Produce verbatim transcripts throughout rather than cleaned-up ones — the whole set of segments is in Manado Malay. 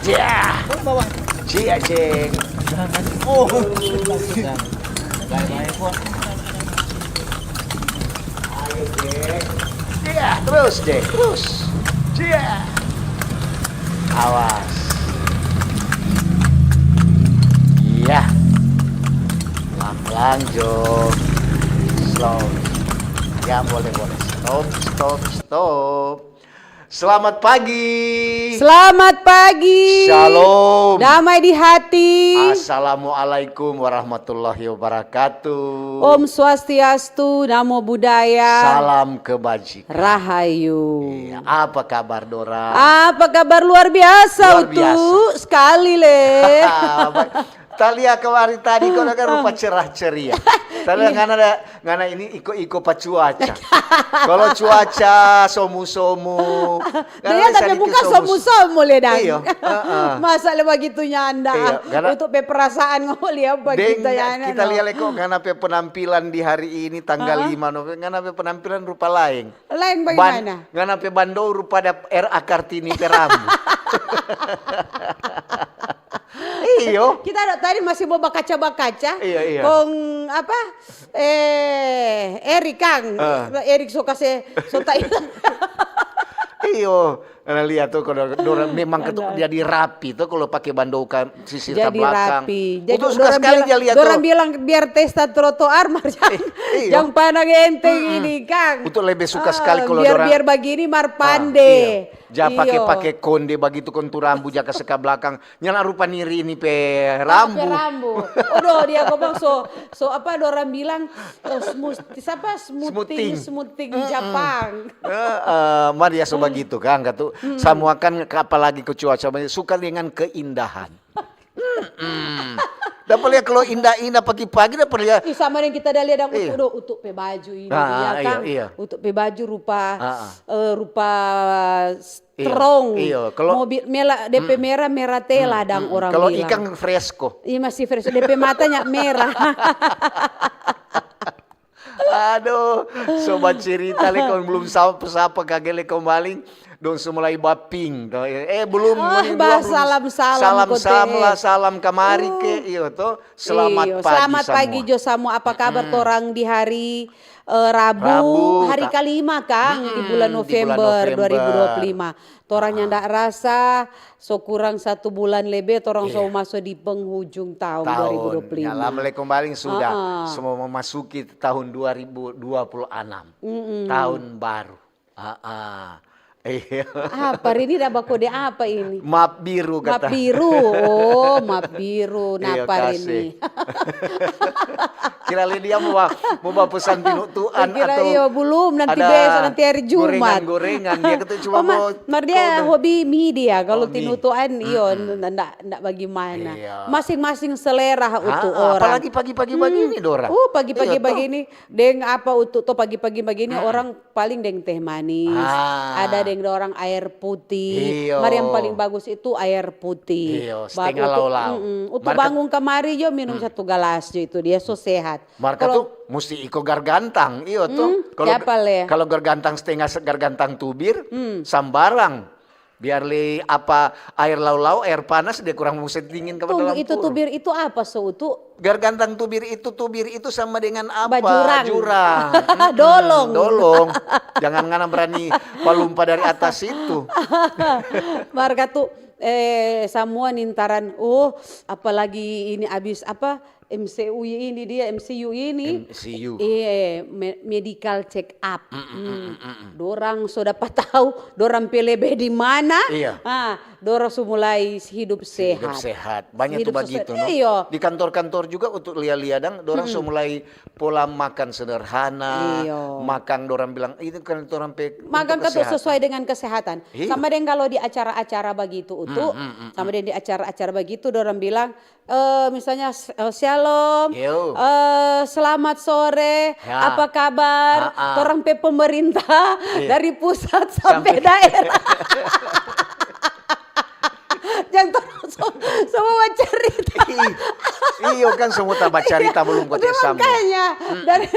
Ya. Cia, ceng. Oh. Baik-baik, Bos. Ayo, ceng. Iya, terus, ceng. Terus. Cia. Awas. Iya. Pelan-pelan, Jo. Slow. Ya, boleh, boleh. Stop, stop, stop. Selamat pagi. Selamat pagi. Shalom. Damai di hati. Assalamualaikum warahmatullahi wabarakatuh. Om Swastiastu, Namo Buddhaya. Salam kebajikan. Rahayu. Iya, apa kabar, Dora? Apa kabar? Luar biasa, luar biasa. Utu. Sekali le. Talia kemarin tadi kau kan rupa cerah ceria. Talia ngana ada, ngana ini iko-iko pa cuaca. Kalau cuaca somu-somu, ngana dia tapi sadiki muka somu-somu. Somu-somu le dang. Iyo, heeh. Masa le bagitu nyanda. Iyo, ngana untuk pe perasaan ngau lia deng, bagitu ya, kita no. Lia leko ngana pe penampilan di hari ini tanggal lima November, ngana pe penampilan rupa laeng. Laeng bagaimana? Ngana pe bandou rupa ada R A Kartini pe rambu. Iyo. Kita ada tadi masih mau bakaca-bakaca. Iya, iya. Kong apa? Eh, Erik kang. Eh. Erik so kase, so ta-, iyo. Ngana lia tu, kalau dora memang ketuk jadi rapi tu, kalau pake bandou ka sisir ka belakang. Jadi rapi. Jadi suka sekali bilang, dia lia tu. Dorang bilang biar testa trotoar, mar jang, iyo. Jang pandang enteng ini, kang. Untuk lebih suka sekali kalau biar, dorang biar bagini, mar pande. Iyo. Ja pake-pake konde bagitu, kong tu rambu ja kase ka blakang. Nyanda rupa niri ini pe rambu. Pe rambu. Odoh, dia ngomong so, so apa dorang bilang, eh, smus-, sapa? Smuting, smuting Japang. Heeh, mar ya so bagitu kang, katu. Samua kan, apalagi ko cuaca suka dengan keindahan. Dapa lia kalau inda-inda pagi-pagi, dapa lia. Ih, sama deng kita da lia dang utu, utu pe baju ini, iya, iya. Utu pe baju rupa, eh, rupa strong. Iyo, kalau mobil mela, depe merah, merah tela dang orang bilang. Kalau ikang fresko. Iya, masih fresko. Depe matanya merah. Aduh, so bacerita le kong belum sapa-sapa kage le kong maling, dong so mulai baping to. Eh, belum, oh, ngoni bah, belum salam-salam, salam-salam ke, iyo to. Selamat pagi jo samua. Apa kabar torang di hari, eh, Rabu, hari kalima, kang, di bulan November dua ribu dua puluh lima. Torang nyanda rasa, so kurang satu bulan lebe, torang so maso di penghujung tahun dua ribu dua puluh lima. Tahun. Ya, lama le kong baling sudah. Heeh. So mo memasuki tahun dua ribu dua puluh enam. Tahun baru. Heeh. Iya. Apa ini da bakode apa ini? Map biru kata. Map biru. Oh, map biru. Iyo, napa ini? Kira le dia mo ba, mo ba pesan tinutuan atau iyo, belum, nanti ada besok, nanti hari Jumat. Gorengan-gorengan, dia kata cuma oh, ma-, mau mar dia hobi mi dia, kalau tinutuan, iyo, nda, nda, nda bagimana. Iya. Masing-masing selera utu orang. Apalagi pagi-pagi bagini, Dora. Uh, pagi-pagi bagini, deng apa utu to pagi-pagi bagini, orang paling deng teh manis, ada deng dorang aer putih. Iyo. Mar yang paling bagus itu aer putih. Iyo, setengah lalau-lau. Utu bangun kamari jo minum satu galas jo itu, dia so sehat. Mar katu musti iko gargantang, iyo to. Kalau, kalau gargantang stenga se-, gargantang tubir, sambarang. Biar lei apa aer lau-lau, aer panas, dia kurang musti dingin ka dalam puru. Tunggu, itu tubir itu apa so utu? Gargantang tubir itu, tubir itu sama dengan apa? Bajurang. Jurang. Dolong. Dolong. Jangan ngana berani palumpa dari atas itu. Mar katu, eh, samua nintaran, oh, apalagi ini abis apa? M C U ini dia, M C U ini. M C U. Iya, me-, medical check up. Dorang so dapa tau, dorang pe lebe di mana. Iya. Ah, dorang so mulai hidup sehat. Hidup sehat. Banyak tu bagitu, no? Iyo. Di kantor-kantor juga untuk lia-lia dang, dorang so mulai pola makan sederhana, iyo, makan dorang bilang, itu kan dorang pe untuk kesehatan. Makan kan tu sesuai dengan kesehatan. Iya. Sama deng kalau di acara-acara bagitu, utu. Sama deng di acara-acara bagitu, dorang bilang, eh, misalnya, s-, eh, "Shalom, eh, selamat sore, apa kabar?" Torang pe pemerintah dari pusat sampe daerah. Jang torang so-, semua cerita. Ih, Iyo kan, semua ta bacarita belum kote Itu samua. Makanya dari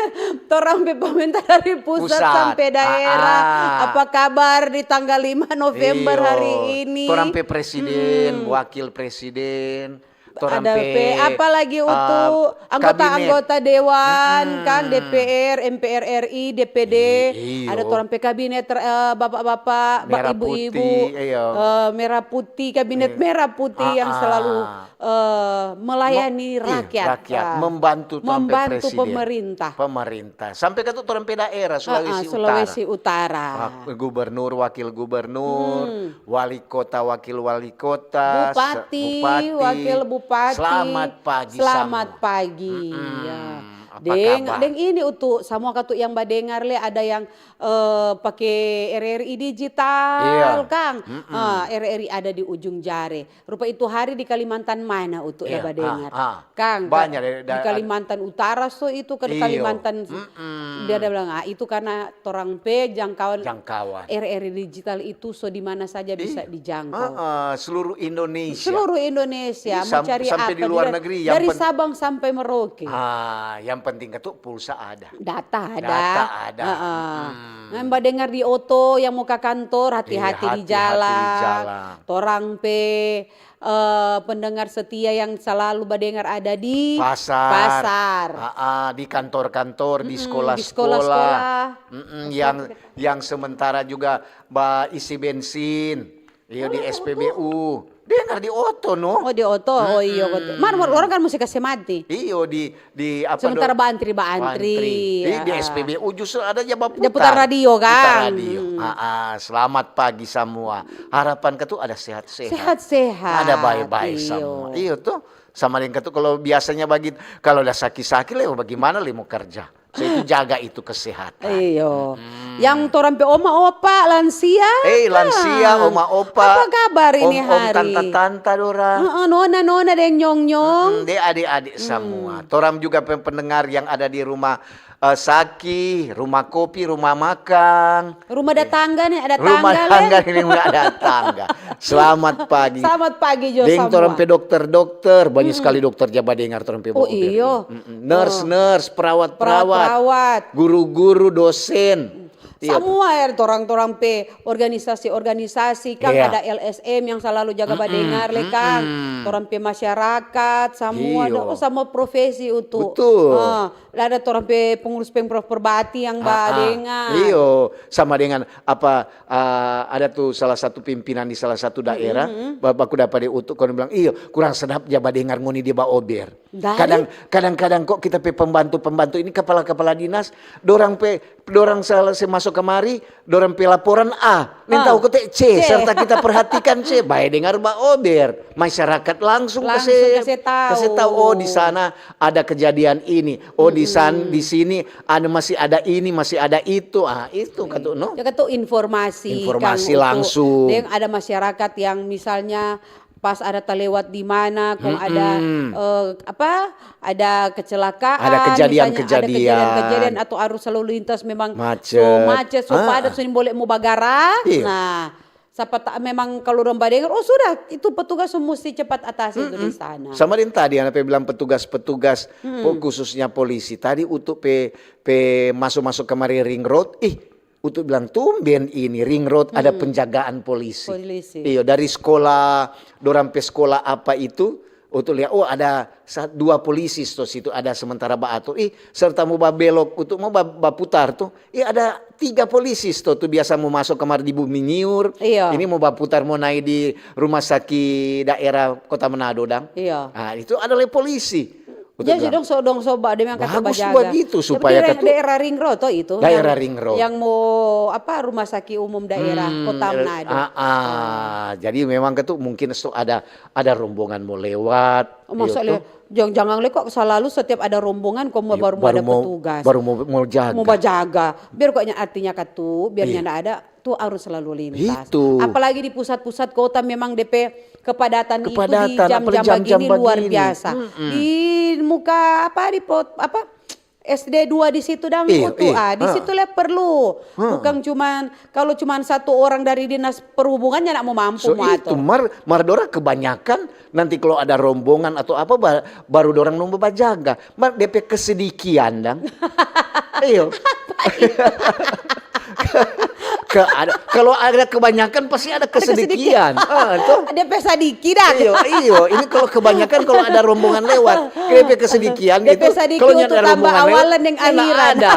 torang pe pemerintah dari pusat, Pusat. Sampai daerah, Ah, ah. Apa kabar di tanggal lima November Iyo, hari ini? Torang pe presiden, wakil presiden, torang Ada pe, pe, apalagi ah, untuk anggota-anggota kabinet. Dewan kan, D P R, M P R R I, D P D, Iyo. Ada torang pe kabinet, eh, bapak-bapak, ba- Merah ibu-ibu, putih, iyo. eh, merah putih, kabinet merah putih yang Ah, selalu ah. eh, melayani Mo- iya, rakyat, rakyat, ah, membantu torang pe membantu presiden. Pemerintah. Pemerintah. Sampai ka tu torang pe daerah, Ah, ah, Sulawesi, Sulawesi Utara. Utara. Wak- Gubernur, wakil gubernur, wali kota, wakil wali kota, se- Bupati, wakil bupati. Selamat pagi Selamat samua. pagi. Mm-mm. Ya. Apa Deng, kabar? Deng ini Utu, samua katu yang badengar le ada yang eh, pake R R I digital, Iya. Kang. Mm-mm. Ah, R R I ada di ujung jare. Rupa itu hari di Kalimantan mana Utu da Iya, badengar. ah, ah. Kang, Banyak ka- dari di da- Kalimantan Utara so itu ke Iyo. Kalimantan. Mm-mm. Dia ada bilang, ah, itu karena torang pe jangkauan Jangkauan. R R I digital itu so di mana saja bisa Ih, dijangkau. Heeh, seluruh Indonesia. Seluruh Indonesia Ih, mau sam- cari sampai apa di luar juga, negeri, yang dari pen- Sabang sampai Merauke. Ah, yang penting itu pulsa ada. Data ada. Data ada. Heeh. Hmm. Nah, badengar di oto yang mau ke kantor, hati-hati Iya, di hati-hati di jalan. jalan. Torang pe eh, pendengar setia yang selalu badengar ada di Pasar. pasar. Ah, ah, di kantor-kantor, di Mm-mm, sekolah-sekolah. di sekolah-sekolah. Mm-mm, yang yang sementara juga ba isi bensin. Iyo, di S P B U. Dengar di oto, no? Oh, di oto. Oh, iyo, betul. Mar, mar, orang kan mesti kasih mati. Iyo, di di apa Sementara do- bantri, bantri. Bantri. Di, di Ya. S P B U justru ada ja baputar. Dia putar radio, Putar Kang. Radio. Hmm. Ah, ah, selamat pagi semua. Harapan katu ada sehat-sehat. Sehat-sehat. Ada baik-baik Iyo. semua. Iyo tuh. Sama dengan katu kalau biasanya bagi kalau ada saki-saki le bagaimana le mau kerja. So itu jaga itu kesehatan. Iyo. Yang torang pe oma opa lansia. Eh, lansia, Kang. oma opa, Apa kabar ini om-om, hari? Tanta-tanta dorang. Heeh, nona-nona deng nyong-nyong. Hmm, de adik-adik semua. Torang juga pe- pendengar yang ada di rumah eh, saki, rumah kopi, rumah makang. Rumah datangga nih, ada Rumah tangga, tangga le. Ini rumah ada tangga. Selamat pagi. Selamat pagi jo Deng semua. Torang pe dokter-dokter, banyak sekali dokter ja badengar torang pe Oh, baober. iyo. Mm-mm. Nurse-nurse, perawat-perawat, Perawat-perawat. Guru-guru, dosen. Iya. Semua ya, torang-torang pe organisasi-organisasi, kan Iya. ada L S M yang selalu jaga badengar, le, Kang. Torang pe masyarakat, semua, Iyo. Oh, semua profesi itu. Betul. Ah, ada torang pe pengurus Pemprov Perbati yang Ah, ah. badengar. Iyo, sama dengan apa, ah, ada tuh salah satu pimpinan di salah satu daerah, ba- baku dapa di utu, kong bilang, "Iyo, kurang sedap ja badengar ngoni dia baober." Dari? Kadang, kadang-kadang kok kita pe pembantu-pembantu ini, kepala-kepala dinas, dorang pe, dorang sel-, se maso kamari, dorang pe laporan A, nintau kote C, C. serta kita perhatikan C, bae dengar baober. Masyarakat langsung Langsung kase, kase tau. kase tau, "Oh, di sana ada kejadian ini, oh, di san-, di sini ada, masih ada ini, masih ada itu." Ah, itu katu, no? Ya, katu informasi, Informasi Kang, untuk langsung. Deng ada masyarakat yang misalnya pas ada talewat di mana, kong ada, eh, apa, ada kecelakaan, Ada kejadian, misalnya ada kejadian. kejadian-kejadian atau arus lalu lintas memang Macet. so macet, so Ah. padat, so boleh mau bagara. Iya. Nah, sapa ta-, memang kalau dong badengar, oh, sudah, itu petugas so musti cepat atasi itu di sana. Sama deng tadi, anak pe bilang petugas-petugas, po-, khususnya polisi. Tadi utu pe, pe maso-maso kamari ring road, ih, utu bilang, "Tumben ini ring road ada penjagaan polisi." Polisi. Iyo, dari sekolah, dorang pe sekolah apa itu, utu lia, oh, ada sa-, dua polisi sto situ, ada sementara baatur. Ih, serta mo babelok, utu mo ba-, baputar tu. Ih, ada tiga polisi sto tu biasa mo maso kamari di Bumi Nyiur. Iyo. Ini mo baputar mo nai di rumah saki daerah Kota Manado, dang. Iyo. Ah, itu ada le polisi. Utu Jadi bilang, dong so, dong so ba, dia bilang kata Bagus bajaga. bagitu, Tapi supaya daerah, katu daerah ring road to itu. Daerah yang, ring road. Yang mo apa, rumah sakit umum daerah Kota Manado. Ah, ah. Jadi memang katu mungkin so ada, ada rombongan mo lewat. Oh, masa Iyo le, tuh. Jangan, jangan le kok selalu setiap ada rombongan kok mau Iya, baru, mau baru ada mau, petugas. Baru mau, mau jaga. Mau bajaga. Biar koknya artinya katu, biar Iya. nyanda ada tuh arus lalu lintas. Itu. Apalagi di pusat-pusat kota memang D P kepadatan, itu di Kepadatan, jam-jam apalagi jam-jam begini luar begini. biasa. Di muka apa, di pot, apa, S D dua di situ dang, Iya, Utu, iya. Ah, di Ah. situ le perlu. Bukan cuman, kalau cuman satu orang dari dinas perhubungannya nak mau mampu So mau itu atur. mar, mar dora kebanyakan Nanti kalau ada rombongan atau apa, ba-, baru dorang nomor bajaga. Mar, depe kesedikian dang. Iyo. Ke-, ada, kalau ada kebanyakan, pasti ada kesedikian. Ah, toh. Depe sadiki dang. Iyo, iyo. Ini kalau kebanyakan, kalau ada rombongan lewat, depe kesedikian gitu. Depe sadiki Kalau untuk nyanda tambah rombongan lewat, awalan deng nyanda airan. Ada.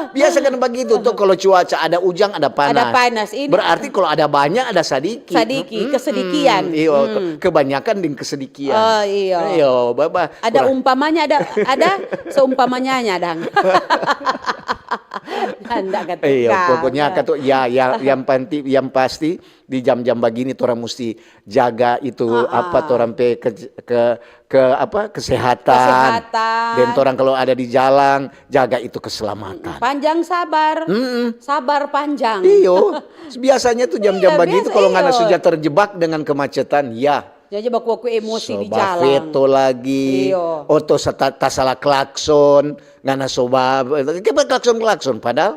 Biasa kan begitu tuh, kalau cuaca ada ujang, ada panas. Ada panas, ini. Berarti kalau ada banyak, ada sadiki. Sadiki, Mm-mm. kesedikian. Iyo, Hmm. kebanyakan deng kesedikian. Oh, iyo. Iyo, baba. Ada Kurang- umpamanya, ada ada seumpamanya dang. Ndak katu Iya, kau. pokoknya katu ya, ya, yang pasti, yang pasti di jam-jam begini torang musti jaga itu Ah, apa ah. torang pe ke, ke, ke apa kesehatan. Kesehatan. Dan torang kalau ada di jalan jaga itu keselamatan. Panjang sabar. Mm-mm. Sabar panjang. Iyo, biasanya tuh jam-jam Iya, begitu biasa, kalau ngana iyo. Sudah terjebak dengan kemacetan, ya. Jadi baku-baku emosi di Soba jalan. veto lagi, Iyo. oto sa-, ta-, tasala klakson, ngana soba, coba klakson-klakson, padahal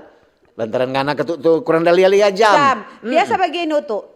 lantaran ngana katu, tu kurang da lia-lia jam. Jam. Biasa begini tuh.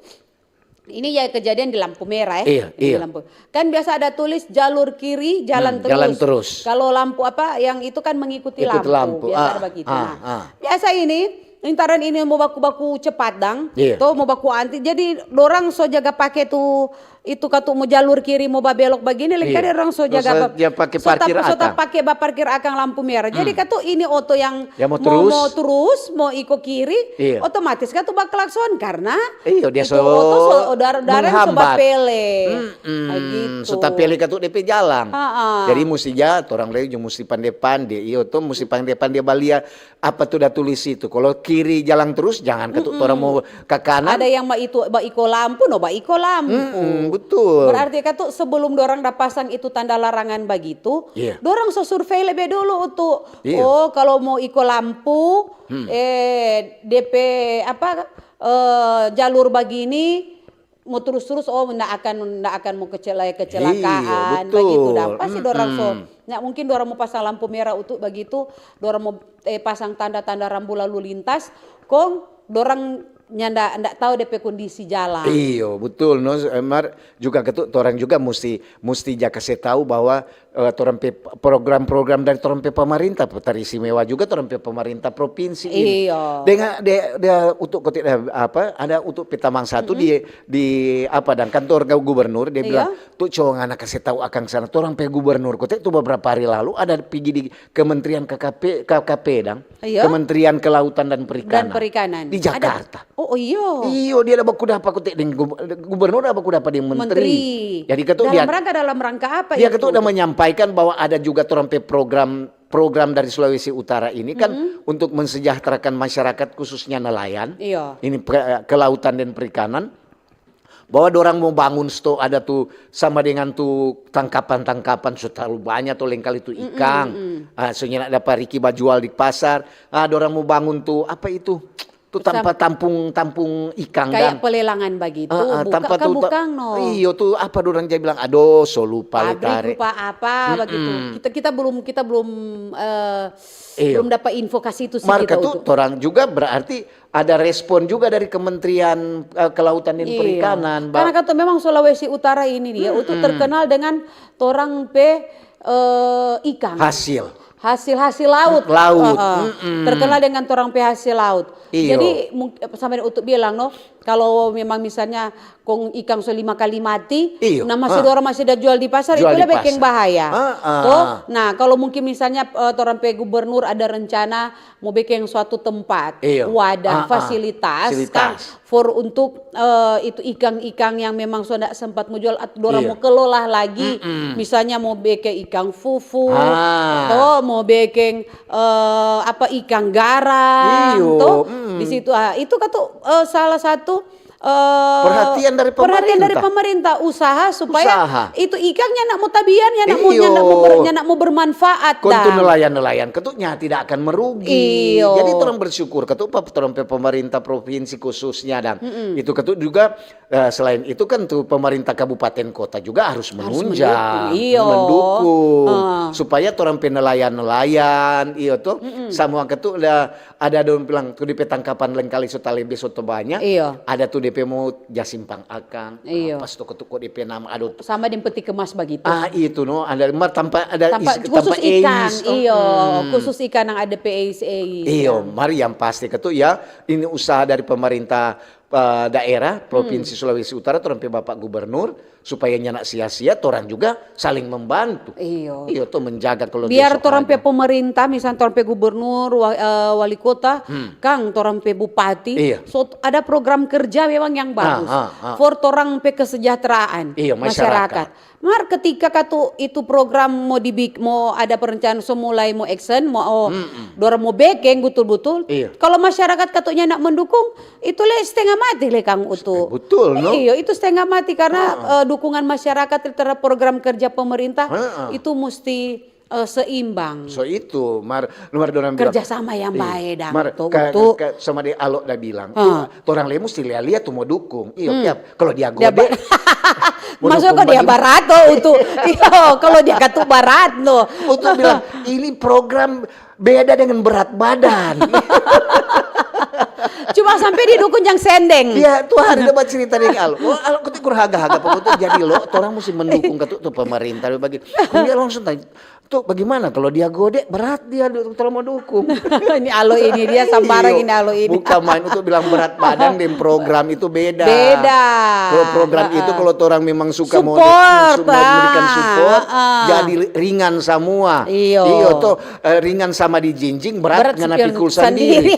Ini ya kejadian di lampu merah ya. Iya, Di iya. Lampu. Kan biasa ada tulis jalur kiri, jalan Hmm, jalan terus. Terus. Kalau lampu apa yang itu kan mengikuti Ikut lampu. lampu. Biasa Ah, ada begitu. ah, Nah, ah. Biasa ini, lantaran ini mau baku-baku cepat dang. Iya. Tuh mau baku anti. Jadi dorang so jaga pake tuh itu katu mau jalur kiri mau babelok begini, lagi Iya. Ada orang so Terus jaga so ba- dia pake so tap- parkir so tap akang. Pake ba parkir akang lampu merah. Jadi katu ini oto yang Ya, mau mau, terus. Mau terus, mau iko kiri, Iya. Otomatis katu ba klakson karena Iyo, dia itu so oto so odar-odaran so menghambat. bapele. Mm-mm. Nah, gitu. So tapele katu depe jalang. Ha-ha. Jadi musti ja, torang lei jo musti pande-pande. Iyo to, musti pande-pande balia apa tu da tulis itu. Kalau kiri jalang terus, jangan katu torang mau ke kanan. Ada yang ba itu ba iko lampu, no ba iko lampu. Mm-mm, betul. Berarti katu sebelum dorang da pasang itu tanda larangan bagitu, Iya. Dorang so survei lebe dulu tu. Iya. Oh, kalau mau iko lampu, Hmm. eh depe apa eh, jalur bagini mau terus-terus, oh ndak akan ndak akan mau kecela kecelakaan Iya, betul. Begitu dah. Pasti dorang so, Mm-mm. ndak mungkin dorang mau pasang lampu merah untuk begitu, dorang mau eh, pasang tanda-tanda rambu lalu lintas, kong dorang nyanda ndak tahu depe kondisi jalan. Iyo, betul no. Eh, mar juga katu, torang juga musti musti ja kase tahu bahwa eh, torang pe program-program dari torang pe pemerintah, teristimewa juga torang pe pemerintah provinsi ini. Iyo. Dengan dia, dia untuk kotik eh, apa ada untuk pe tamang satu di di apa dan kantor gubernur dia Iya. Bilang tu co ngana kase tahu akang sana torang pe gubernur kotik tu beberapa hari lalu ada pigi di Kementerian K K P, K K P dang. Iya. Kementerian Kelautan dan Perikanan. Dan Perikanan. Di Ada- Jakarta. Oh, oh iyo. Iyo, dia ada baku dapa kotik deng gub- gubernur, ada baku dapa deng menteri. Menteri. Jadi katu Dalam dia rangka dalam rangka apa dia itu? Katu udah menyampaikan bahwa ada juga torang pe program program dari Sulawesi Utara ini kan untuk mensejahterakan masyarakat khususnya nelayan. Iya. Ini pe- kelautan dan perikanan. Bahwa dorang mau bangun sto ada tu sama dengan tu tangkapan-tangkapan so terlalu banyak tu lengkali tu ikang. Ah, so nyanda dapa riki bajual di pasar. Ah, dorang mau bangun tu apa itu? Tu tampa tampung-tampung ikang Kayak dang. Pelelangan bagitu, Ah, ah, buka tampa ka tu ta- bukang no. Iyo tu apa dorang jadi bilang, aduh so lupa le Pabrik tare. Rupa apa begitu. Kita kita belum kita belum eh, Iyo. Belum dapat info kasih itu sih Marka kita tu untuk. Torang juga berarti ada respon juga dari Kementerian eh, Kelautan dan Iya. Perikanan. Ba- Karena kata memang Sulawesi Utara ini dia untuk terkenal dengan torang pe eh, ikang. Hasil. Hasil-hasil laut. Laut, Heeh. mm-mm. Terkenal dengan torang pe hasil laut. Iyo. Jadi mung- sama dengan untuk bilang no, kalau memang misalnya kong ikang so lima kali mati, Iyo. nah masih Ah. Dorang masih ada jual di pasar, Jual itu di lebih keng pasar. Bahaya. Ah, ah. Toh? Nah, kalau mungkin misalnya eh, torang pe gubernur ada rencana mau bikin suatu tempat, Iyo. wadah, Ah, ah. Fasilitas, Fasilitas. Kan, for untuk eh, itu ikang-ikang yang memang sudah sempat mau jual atau dorang Iyo. Mau kelola lagi, Mm-mm. Misalnya mau bikin ikang fufu, Ah. Toh mau bikin eh, apa ikang garam, Iyo, Toh mm. Di situ ah, itu katu eh, salah satu eh, Perhatian dari perhatian dari pemerintah. Pemerintah usaha supaya Usaha. Itu ikangnya nak mau tabiannya nak mau Iyo. nak mau ber, nak mau bermanfaat Kontu dang. Nelayan-nelayan katu nya tidak akan merugi. Iyo. Jadi orang bersyukur katu pa torang pe pemerintah provinsi khususnya dan itu katu juga eh, selain itu kan tu pemerintah kabupaten kota juga harus menunjang, mendukung. Iyo. Mendukung Ah. Supaya torang pe nelayan-nelayan iyo tu sama katu ada ada dong bilang tu di pe tangkapan lengkali so talebe so banyak. Iyo. Ada tu de pe mo ja simpang akang, Iyo. Pas tu ketuk ko depe nama, aduh. Sama deng peti kemas bagitu. Ah, itu no, ada mar tanpa ada Tanpa isi- khusus tanpa ikan, eis, oh. Iyo, khusus ikan yang ada pe eis-eis. Iyo, mari yang pasti ketuk ya, ini usaha dari pemerintah eh, daerah Provinsi Sulawesi Utara, torang pe Bapak Gubernur, supaya nyanda sia-sia, torang juga saling membantu. Iyo. Iyo, tuh menjaga kalau Biar dia torang pe ada. Pemerintah, misalnya torang pe gubernur, wa- eh, wali kota, kang torang pe bupati, Iya. so ada program kerja memang yang bagus ah, ah. for torang pe kesejahteraan Iya, masyarakat. Mar ketika katu itu program mo dibik, mo ada perencanaan, so mulai mo action, mo oh, dorang mo bekeng butul-butul. Iya. Kalau masyarakat katunya nak mendukung, itu le setengah mati le kang utu. Betul, no? Iyo, itu setengah mati karena eh, dukungan masyarakat terhadap program kerja pemerintah Heeh. Itu mesti eh, seimbang. So itu, mar, mar dorang bilang, Kerjasama yang Iya, baik, dang. Mar, Tuh, ka- tuh. ka- sama di Alo da bilang, Ah. torang le musti lia-lia tu mo dukung. Iyo, tiap kalau dia Dia gode, ba- mo Masuk dukung kok dia bagi- barat tuh utu. Iyo, kalau dia katu barat no. Untuk bilang ini program beda dengan berat badan. Cuma sampai didukung jang sendeng. Iya, tuh hari dia bacerita deng Alo. Oh, Alo kata kurang haga-haga, pokoknya jadi lo, orang mesti mendukung katu tuh pemerintah bagi. Dia langsung tanya, tuh bagaimana kalau dia gode berat dia du- kalau mau dukung. Ini alo ini dia sambarang Iyo. Ini alo ini. Bukan main untuk bilang berat badan dan program itu beda. Beda. Kalau program Heeh. Itu kalau orang memang suka mau Support, suka memberikan ah, support, ah. Jadi ringan semua. Iyo. Iyo tuh eh, ringan sama dijinjing, berat Berat ngana pikul pikul sendiri.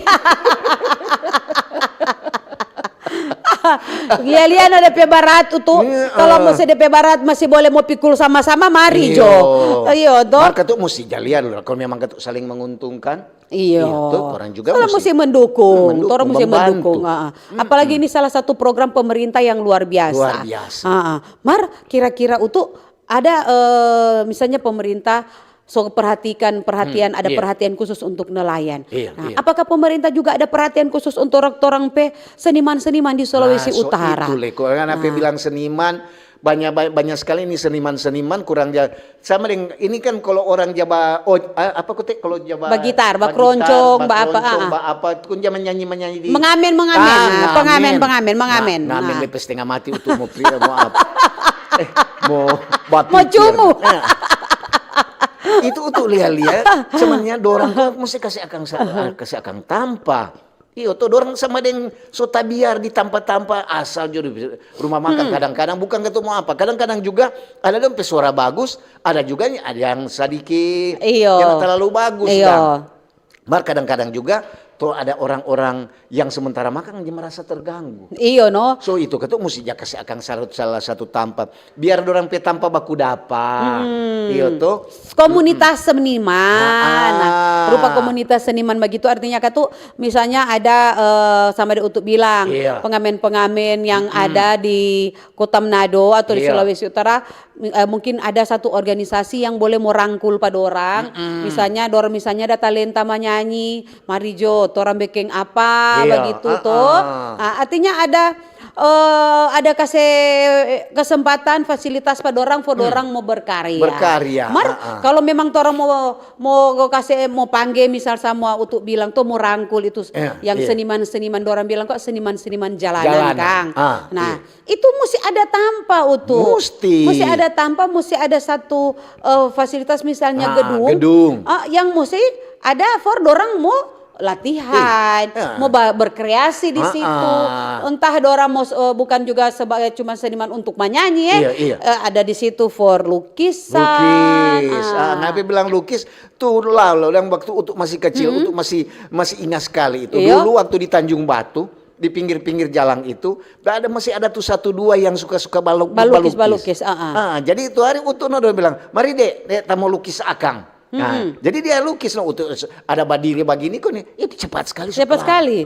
Lia-lia no depe barat itu. Iya. Kalau masih depe barat masih boleh mau pikul sama-sama mari Iyo. Jo. Iyo toh. Maka tuh mesti jalian loh. Kalau memang katu saling menguntungkan. Iyo. Iya, tuh, orang juga Kalau mesti mesti mendukung, mendukung, orang mesti membantu. mendukung. Ah, ah. Apalagi ini salah satu program pemerintah yang luar biasa. Luar biasa. Ah, ah. Mar, kira-kira utu ada eh, misalnya pemerintah so perhatikan perhatian ada iya. Perhatian khusus untuk nelayan. Iya, Nah, iya. Apakah pemerintah juga ada perhatian khusus untuk orang-orang pe seniman-seniman di Sulawesi Nah, so Utara? Itu le, kalau kan apa bilang seniman banyak banyak sekali ini seniman-seniman kurang ja sama deng ini kan kalau orang jaba oh a- apa kote kalau jaba Bagitar, bakroncong, bagitar, ba apa, bakroncong, ah. Ba apa kun zaman nyanyi menyanyi di Mengamen, mengamen. Ah, Nah, pengamen, pengamen, Nah, mengamen. Ngamen Nah. Lepe setengah mati untuk mau pria mau apa? Eh, mau batu Mau cumu. Itu untuk lia-lia, sebenarnya dorang tuh mesti kasih akang sa- kasih akang tampa. Iyo tuh dorang sama deng so tabiar di tampa-tampa asal jo di rumah makan kadang-kadang bukan ketemu apa. Kadang-kadang juga ada dong pe suara bagus, ada juga ada yang sadiki Iyo. Yang terlalu bagus Iyo. Dang. Mar kadang-kadang juga tuh ada orang-orang yang sementara makan dia merasa terganggu. Iyo no. So itu ketuk musti ja kasih akang sarut salah satu tampa. Biar dorang pe tampa baku dapa. Iyo tuh. Komunitas seniman. Ah. Nah, rupa komunitas seniman begitu artinya katu misalnya ada eh, sama ada untuk bilang Iya. pengamen-pengamen yang ada di Kota Manado atau di Iya. Sulawesi Utara eh, mungkin ada satu organisasi yang boleh merangkul pada orang. Misalnya dorang misalnya ada talenta menyanyi, mari jo, torang bikin apa Iya, begitu ah, toh. ah. Ah, artinya ada eh, ada kasih kesempatan fasilitas pada orang for orang mau berkarya. Berkarya, Mar, ah, ah. Kalau memang orang mau mau kasih mau pangge misal sama untuk bilang tuh mau rangkul itu Iya, yang iya. Seniman-seniman orang bilang kok seniman-seniman jalanan, Jalanan. Kang. Ah, Nah, iya. Itu mesti ada tampa utu. Mesti. Mesti ada tampa, mesti ada satu eh, fasilitas misalnya Ah, gedung. gedung. Ah, yang mesti ada for dorang mau latihan, Iya. mau ba- berkreasi di Ah, situ. ah. Entah dorang mau eh, bukan juga sebagai cuma seniman untuk menyanyi ya. Iya, iya. Eh, ada di situ for lukisan. Lukis. Ah, ngape bilang lukis? Tuh lah, lo yang waktu untuk masih kecil, untuk masih masih ingat sekali itu. Iya. Dulu waktu di Tanjung Batu, di pinggir-pinggir jalan itu, ada masih ada tuh satu dua yang suka-suka baluk, Balukis, balukis, ah, ah. Ah, jadi itu hari untuk no dia bilang, mari dek, dek, kita mau lukis akang. Nah, jadi dia lukis no untuk ada badiri begini kok nih, itu cepat sekali. Cepat sekolah. Sekali.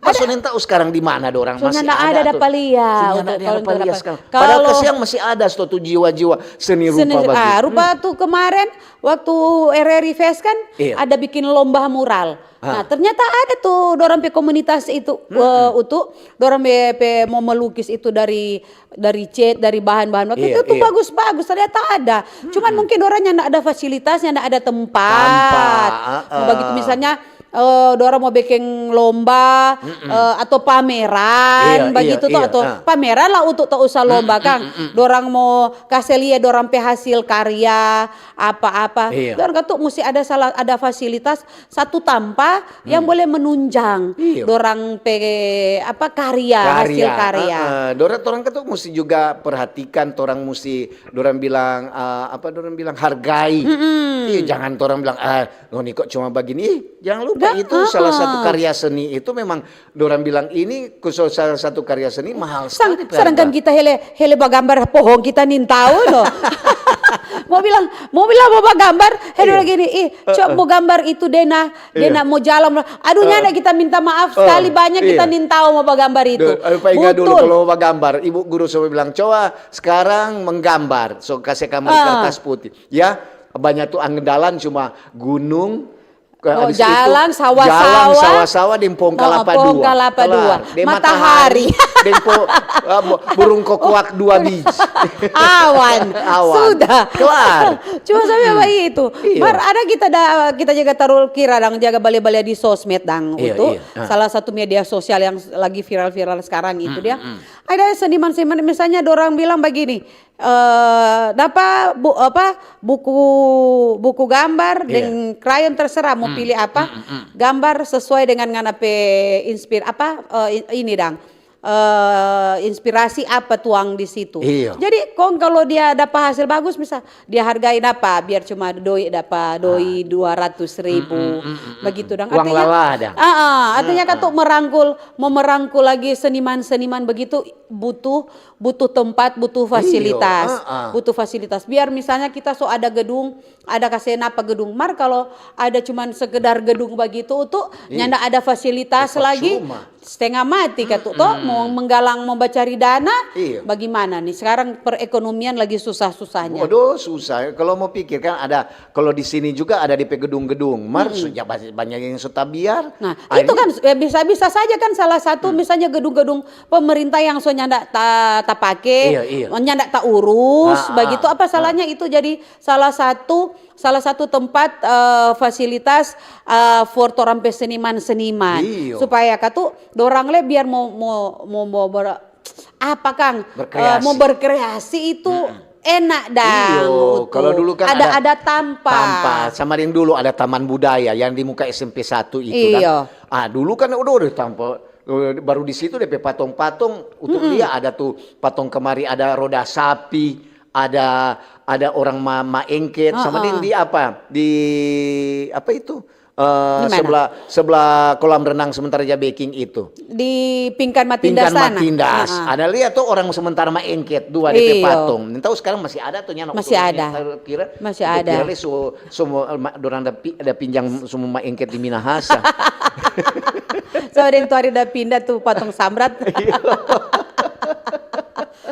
Pas so nenta sekarang di mana dorang So masih nanda ada ada tuh. palia, Sini udah ada kalau palia nanda sekarang. apa. Padahal Kalau- kasihan masih ada sto tuh jiwa-jiwa seni rupa Seni- begitu. Ah, rupa tuh kemarin waktu R R I Fest kan Iya. ada bikin lomba mural. Nah, ternyata ada tuh dorang pe komunitas itu eh, utu dorang pe, pe mau melukis itu dari dari cat, dari bahan-bahan waktu Iya, itu tuh iya. Bagus-bagus ternyata ada. Cuman mungkin orangnya ndak ada fasilitasnya, ndak ada tempat. Tampa, ah, ah. Begitu misalnya eh, dorang mo biking lomba, eh, atau pameran, iya, bagitu to, iya, atau pameran lah untuk to usah lomba, kang. Dorang mo kase lia dorang pe hasil karya, apa-apa. Iya. Dorang katu musti ada salah, ada fasilitas satu tampa yang boleh menunjang dorang pe, apa, karya, hasil karya. Heeh. Dorang, dorang katu musti juga perhatikan, dorang musti, dorang bilang, eh, apa, dorang bilang hargai. Iya, jangan orang bilang, "Ah, ngoni kok cuma bagini." Ih, jangan lupa, itu salah satu karya seni, itu memang dorang bilang ini khusus salah satu karya seni mahal sekali pe harga. Sedangkan kita hele, hele bagambar pohong, kita nintau no. Mo bilang, mo bilang mo bagambar, hele bagini, "Ih, coba mo gambar itu dena, dena mo jalan." Aduh, nyanda, kita minta maaf sekali banyak, kita nintau mo bagambar itu. Duh, aduh, painga dulu kalau mo bagambar, ibu guru sampe bilang, "Coba sekarang menggambar." So kase kamari kertas putih. Ya, banyak tu andalan cuma gunung, ke-, oh, habis itu jalan, sawah-sawah. Jalan, sawah-sawah, deng pohong kalapa dua. Kelar. Deng matahari. Deng po-, eh, bu-, burung kokoak dua biji. Awan. Awan. Sudah. Kelar. Cuma sampe bagitu. Iya. Mar, ada kita da, kita jaga taruh kira dang, jaga bale-bale di sosmed dang, iya, itu. Iya. Ah. Salah satu media sosial yang lagi viral-viral sekarang itu dia. Ada seniman-seniman, misalnya dorang bilang bagini, eh, dapa bu-, apa, buku, buku gambar deng krayon, terserah mo pili apa, gambar sesuai dengan ngana pe inspir-, apa, eh, in-, ini dang, eh, inspirasi apa tuang di situ. Iya. Jadi kong kalau dia dapa hasil bagus, bisa dia hargai dapa, biar cuma doi dapa, doi dua ratus ribu, begitu dang. Uang artinya, lala dang. Ah, ah, artinya katu merangkul, mo merangkul lagi seniman-seniman begitu, butuh, butuh tempat, butuh fasilitas. Iyo, ah, ah. Butuh fasilitas. Biar misalnya kita so ada gedung, ada kase napa gedung. Mar kalau ada cuman sekedar gedung bagitu tu, nyanda ada fasilitas lagi, percuma. Setengah mati katu to, mo menggalang, mo bacari dana, bagimana ni? Sekarang perekonomian lagi susah-susahnya. Waduh, susah. Kalau mo pikir kan ada, kalau di sini juga ada depe gedung-gedung. Mar, su-, ya, banyak yang so tabiar. Nah, itu kan, ya, bisa-bisa saja kan salah satu, misalnya gedung-gedung pemerintah yang so nyanda ta-, tapake, iya, iya, nyanda taurus, ah, ah, bagitu, apa salahnya itu jadi salah satu, salah satu tempat, eh, fasilitas, eh, for torang pe seniman-seniman. Iyo. Supaya katu dorang le biar mo, mo, mo, mo ber-, apa, kang? Eh, mo berkreasi itu enak dang. Iyo, kalau dulu kan ada, ada tampa. Tampa. Sama deng dulu ada taman budaya yang di muka S M P satu itu kan. Iyo. Ah, dulu kan udah, udah tampa. Eh, baru di situ depe patong-patong, untuk dia ada tu patong kemari, ada roda sapi, ada, ada orang ma-, maengket, sama deng di apa? Di apa itu? Eh, di mana? Sebelah, sebelah kolam renang sementara ja beking itu. Di Pingkan Matindas sana. Pingkan Matindas. Ada lihat tu orang sementara maengket dua depe patong. Nintau sekarang masih ada tu nyanda. Masih ada. Kira, masih ada. Kira le so, so mo, ma-, dorang ada pi-, ada pinjang so mo maengket di Minahasa. So, deng tu hari da pinda tu patong Samrat. Iya.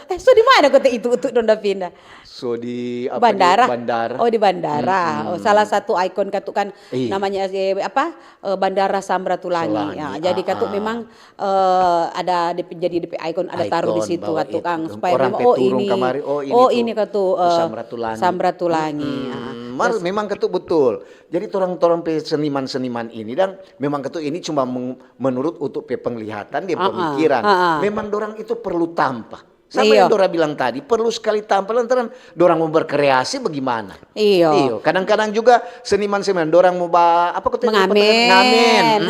Eh, so di mana kota itu untuk dong da pinda? So di apa, di bandara. Bandara. Oh, di bandara. Oh, salah satu ikon katu kan namanya, eh, apa, eh, Bandara Samratulangi. Samratulangi. Ya, jadi katu memang, eh, ada depe, jadi depe ikon, ada taruh di situ katu, kang, supaya orang memang, oh, turun ini, kamari, oh, ini katu, eh, Samratulangi. Samratulangi. Mar, memang katu betul. Jadi torang-torang pe seniman-seniman ini dang, memang katu ini cuma meng-, menurut untuk pe penglihatan, dia pemikiran. Memang dorang itu perlu tampa. Sama yang Dora bilang tadi, perlu sekali tampa lantaran dorang mo berkreasi bagimana. Iyo. Iyo, kadang-kadang juga seniman-seniman dorang mo ba-, apa kata itu, ngamen. Ngamen.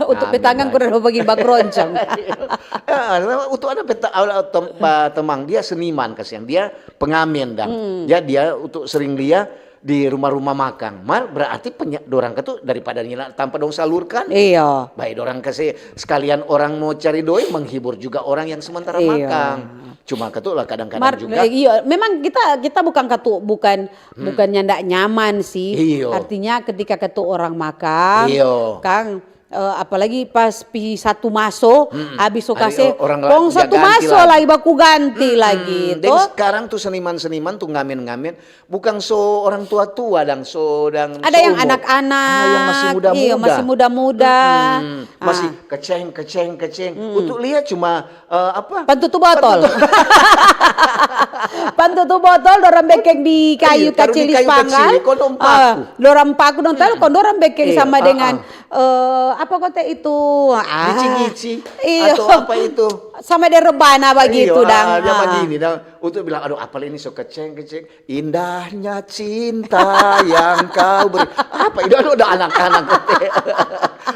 Untuk pe tangan kurang mo bagi bakroncong. Iya. Eh, untuk ada pe ta-, tem-, ba-, temang, dia seniman, kasiang, dia pengamen dang. Ya, dia untuk sering lia di rumah-rumah makang. Mar, berarti penya-, dorang katu daripada nyanda tampa dong salurkan. Iyo. Bae dorang kase sekalian orang mo cari doi, menghibur juga orang yang sementara makang. Cuma katu lah kadang-kadang juga. Iyo, memang kita, kita bukan katu, bukan, bukan nyanda nyaman sih. Iyo. Artinya ketika katu orang makang, kang, eh, apalagi pas pi satu maso, abis so kase, kong satu maso lagi baku ganti lagi, to. Deng sekarang tu seniman-seniman tu ngamen-ngamen, bukan so orang tua-tua dang, so dang ada yang anak-anak, yang masih muda-muda. Iyo, masih muda-muda. Masih keceng, keceng, keceng. Untuk lia cuma, eh, apa? Pantutu botol. Pantutu. Pan tutu botol dorang bekeng di kayu kacili spanggal. Kong dong paku. Dorang paku dong taru, kong dorang bekeng sama dengan, eh, apa kote itu? Gici-gici. Iyo. Atau apa itu? Sama deng rebana bagitu dang. Dia bagini dang. Untuk bilang, aduh, apa ini so keceng-keceng. Indahnya cinta yang kau beri. Apa itu? Aduh, ada anak-anak.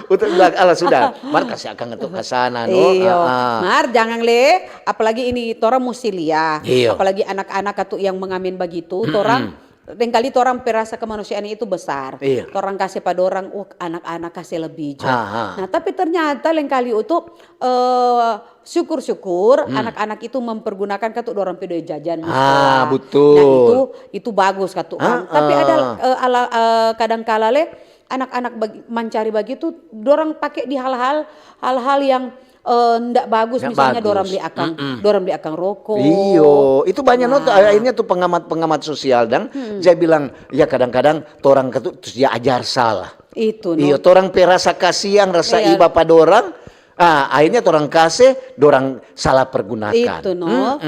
Untuk bilang, alah sudah. Mar kasi akang itu ka sana, no? Iyo. Mar jangan le, apalagi ini torang musti lia. Iyo. Apalagi anak-anak katu yang mengamen bagitu, torang lengkali torang pe rasa kemanusiaan itu besar. Iya. Torang kase pa dorang, uh, anak-anak kase lebih jo. Nah, tapi ternyata lengkali untuk, eh, syukur-syukur anak-anak itu mempergunakan katu dorang pe duit jajan di sekolah. Betul. Nah, itu, itu bagus katu kan. Tapi ada, eh, ala, eh, kadang kala le anak-anak bag-, mancari bagitu, dorang pake di hal-hal, hal-hal yang, eh, ndak bagus, misalnya dorang beli akang, dorang beli akang roko. Iyo, itu banyak no, akhirnya tuh pengamat-pengamat sosial dang, dia bilang, ya kadang-kadang torang katu, terus dia ajar salah. Itu no. Iyo, torang pe rasa kasiang, rasa iba pa dorang, ah, akhirnya torang kase, dorang salah pergunakan. Itu no.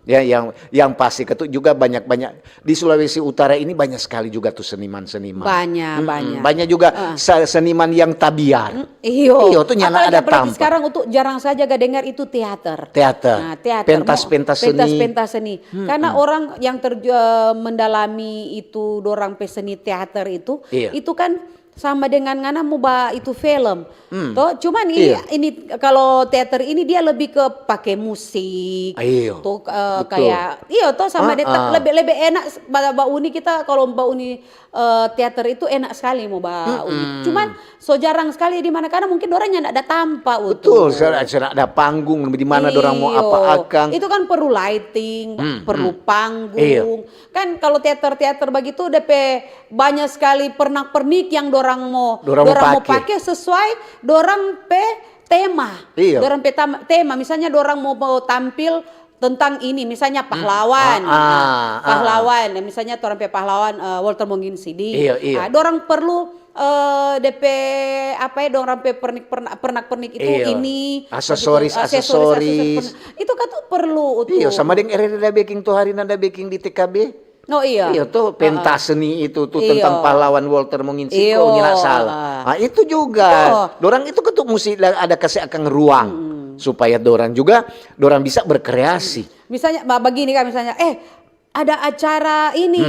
Ya, yang, yang pasti katu juga banyak-banyak di Sulawesi Utara ini banyak sekali juga tuh seniman-seniman. Banyak, banyak. Banyak juga seniman yang tabiar. Iyo. Iyo, tuh nyanda ada tampa. Apalagi sekarang untuk jarang saja ga dengar itu teater. Teater. Nah, teater. Pentas-pentas seni. Pentas-pentas seni. Karena orang yang terju-, mendalami itu dorang pe seni teater itu, itu kan sama dengan ngana mo ba itu film. To, cuman ini, ini kalo teater ini dia lebih ke pake musik. Iyo. To, eh, betul. Kayak, iyo to, sama dia te-, lebih, lebih enak s-, ba, ba uni kita kalo ba uni, eh, teater itu enak skali mo ba uni. Cuman so jarang skali di mana, karena mungkin dorang nyanda ada tampa. Betul, so, so ada panggung di mana dorang mo apa akang. Itu kan perlu lighting, perlu panggung. Kan kalo teater-teater bagitu, de pe banya skali pernak-pernik yang dorang mo, dorang mo pake sesuai dorang pe tema. Dorang pe tema, misalnya dorang mo, mo tampil tentang ini, misalnya pahlawan. Pahlawan, misalnya torang pe pahlawan, eh, Walter Monginsidi. Dorang perlu, eh, de pe apa ya, dorang pe pernik-, pernak-pernik itu ini, aksesoris, aksesoris. Itu kan tuh perlu. Iyo, sama deng R R D da beking tu hari nanda beking di T K B. Oh, iya. Iyo, tuh pentas seni itu tuh tentang pahlawan Walter Monginsiko, nyanda salah. Nah, itu juga. Dorang itu ketuk musti ada kasi akang ruang supaya dorang juga, dorang bisa berkreasi. Misalnya, ba-, bagini kan, misalnya, eh, ada acara ini.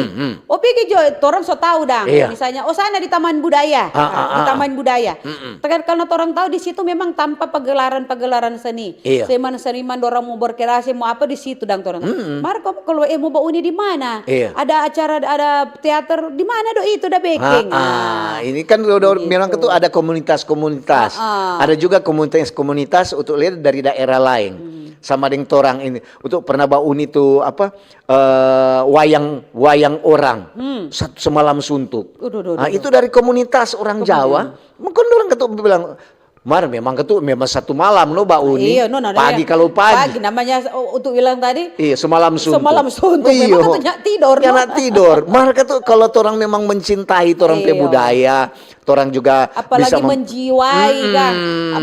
Oh, pigi jo, torang so tau dang. Misalnya, oh, sana di Taman Budaya. Di Taman Budaya. Karena torang tau di situ memang tampa pagelaran-pagelaran seni. Seniman-seniman dorang mo berkreasi, mo apa di situ dang torang. Mar ko-, kalo, eh, mo bauni di mana? Ada acara, ada teater, di mana do itu da beking? Ah, ini kan do, do, bilang ke tu ada komunitas-komunitas. Ada juga komunitas-komunitas untuk lihat dari daerah lain. Sama deng torang ini, untuk pernah bauni tu apa, eh, wayang, wayang orang. Satu semalam suntuk. Itu dari komunitas orang Jawa. Mungkin orang ketuk bilang, Mar, memang ketu, memang satu malam no bauni. Iyo, no, no, no, pagi, iya. Kalau pagi. Pagi, namanya, oh, untuk bilang tadi. Iya, semalam suntuk. Semalam suntuk. Iyo. Memang ketu nyak tidor, no? Nyak tidor. Mar ketu, kalau torang memang mencintai torang pe budaya, torang juga apalagi bisa mem- menjiwai, kan?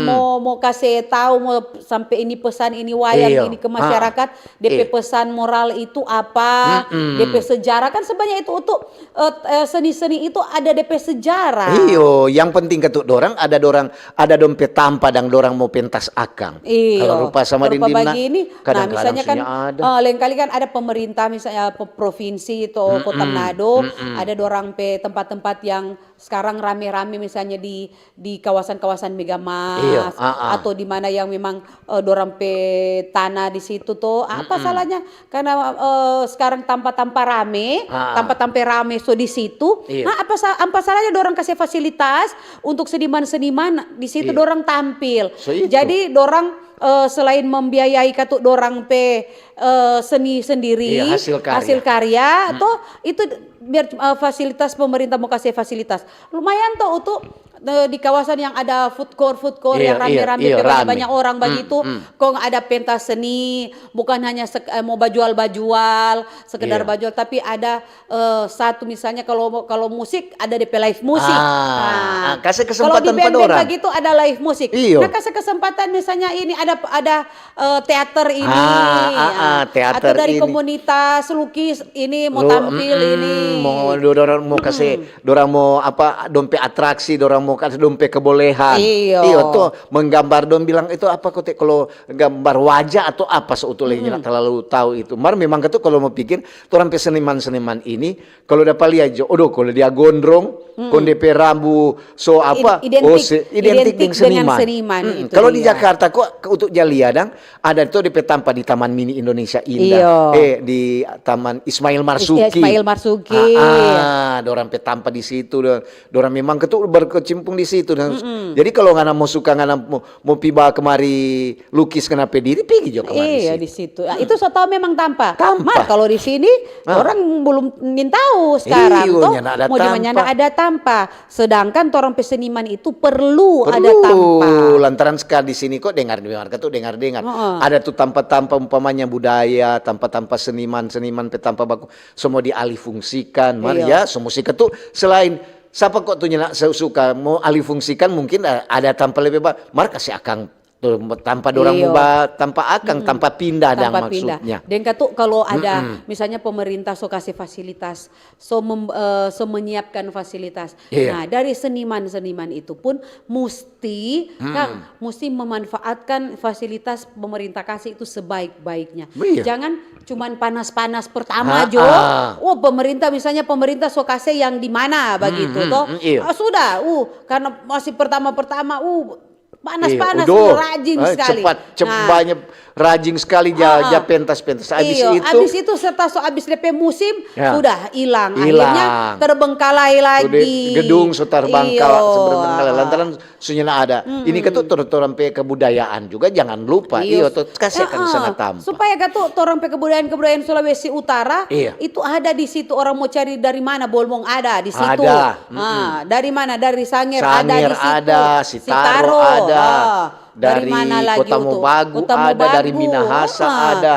Mau, mau kasih tahu, mau sampai ini pesan, ini wayang, ini ke masyarakat. Depe pesan moral itu apa, depe sejarah, kan sebenarnya itu untuk, eh, eh, seni-seni itu ada depe sejarah. Iyo, yang penting ketu dorang ada dorang, ada dong pe tampa dang dorang mo pentas akang. Iyo. Kalau rupa sama dinding, nah, kadang-kadang misalnya kan, eh, lain kali kan ada pemerintah, misalnya pe-, provinsi atau kota Manado, ada dorang pe tempat-tempat yang sekarang rame-rame misalnya di, di kawasan-kawasan Megamas, atau di mana yang memang, eh, dorang pe tanah di situ to, apa salahnya? Karena, eh, sekarang tampa-tampa rame, tampa-tampa rame so di situ. Nah, apa sa-, apa salahnya dorang kasih fasilitas untuk seniman-seniman di situ dorang tampil? So itu. Jadi dorang, eh, selain membiayai katu dorang pe, eh, seni sendiri, hasil karya, to, itu biar, eh, fasilitas pemerintah mau kasih fasilitas. Lumayan to untuk eh, di kawasan yang ada food court, food court yang rame-rame, pe banyak orang bagitu. Kong ada pentas seni, bukan hanya sek-, eh, mo bajual-bajual, sekedar bajual, tapi ada, eh, satu misalnya kalau, kalau musik ada depe live musik. Ah, kase kesempatan pa dorang. Kalau di band-band bagitu ada live musik. Iyo. Nah, kase kesempatan misalnya ini ada, ada, eh, teater ini, ah, ah, ah, teater atau dari ini. Komunitas lukis ini mo tampil ini. Mo, do-, dorang mo kase, dorang mo apa, dong pe atraksi, dorang mo kase dong pe kebolehan. Iyo. Iyo, to, menggambar dong bilang itu apa kote, kalau gambar wajah atau apa, sebetulnya nggak terlalu tahu itu. Mar memang katu kalau mo pikir, torang pe seniman-seniman ini, kalau dapa lia jo, odoh, kalau dia gondrong, kong depe rambu so apa, identik, oh, se-, identik deng seniman. Kalau di Jakarta kok, untuk ja lia dang, ada tu depe tampa di Taman Mini Indonesia Indah. Iyo. Eh, di Taman Ismail Marzuki. Ismail Marzuki. Ah, ah, dorang pe tampa di situ, do-, dorang memang ketu berkecimpung di situ. Dan jadi kalau ngana mo suka, ngana mo, mo pi ba kemari lukis ngana pe diri, pigi jo kemari situ. Iya, di situ. Ah, itu so tau memang tampa. Tampa. Mar, kalau di sini, orang belum nintau sekarang, iyo, toh. Nyanda ada tampa. Mau di mana ada tampa. Sedangkan torang pe seniman itu perlu ada tampa. Lantaran skali di sini kok dengar-dengar, katu dengar-dengar. Heeh. Ada tu tampa-tampa umpamanya budaya, tampa-tampa seniman, seniman pe tampa baku, semua dialihfungsikan. Mar, iya, ya, semua si katu selain sapa kok tu nyanda su-, suka mau alihfungsikan, mungkin a-, ada tampa lebe ba-, mar kase akang tu tampa dorang mo ba-, tampa akang, tampa pindah dang maksudnya. Deng katu kalau ada, misalnya pemerintah so kase fasilitas, so mem-, eh, so menyiapkan fasilitas. Iya. Nah, dari seniman-seniman itu pun musti, kan, musti memanfaatkan fasilitas pemerintah kasih itu sebaik-baiknya. Iya. Jangan cuman panas-panas pertama jo. Oh, pemerintah, misalnya pemerintah so kase yang di mana bagitu, toh. Iya. Ah, sudah, uh, karena masih pertama-pertama, uh, panas-panas, rajin skali. Cepat, cepat, banyak, rajin skali ja, ja pentas-pentas. Abis itu, abis itu serta so abis depe musim, sudah hilang. Akhirnya terbengkalai lagi. Gedung so terbangkal, terbengkalai. Lantaran sunya ada. Ini katu tor-, torang pe kebudayaan juga jangan lupa. Iyo, to, kase akang sana tampa. Supaya katu torang pe kebudayaan-kebudayaan Sulawesi Utara itu ada di situ. Orang mau cari dari mana, Bolmong ada di situ. Ada. Ah, dari mana? Dari Sanger ada di situ. Sanger ada, Sitaro ada. Dari mana lagi itu? Kota Mobagu ada, dari Minahasa ada.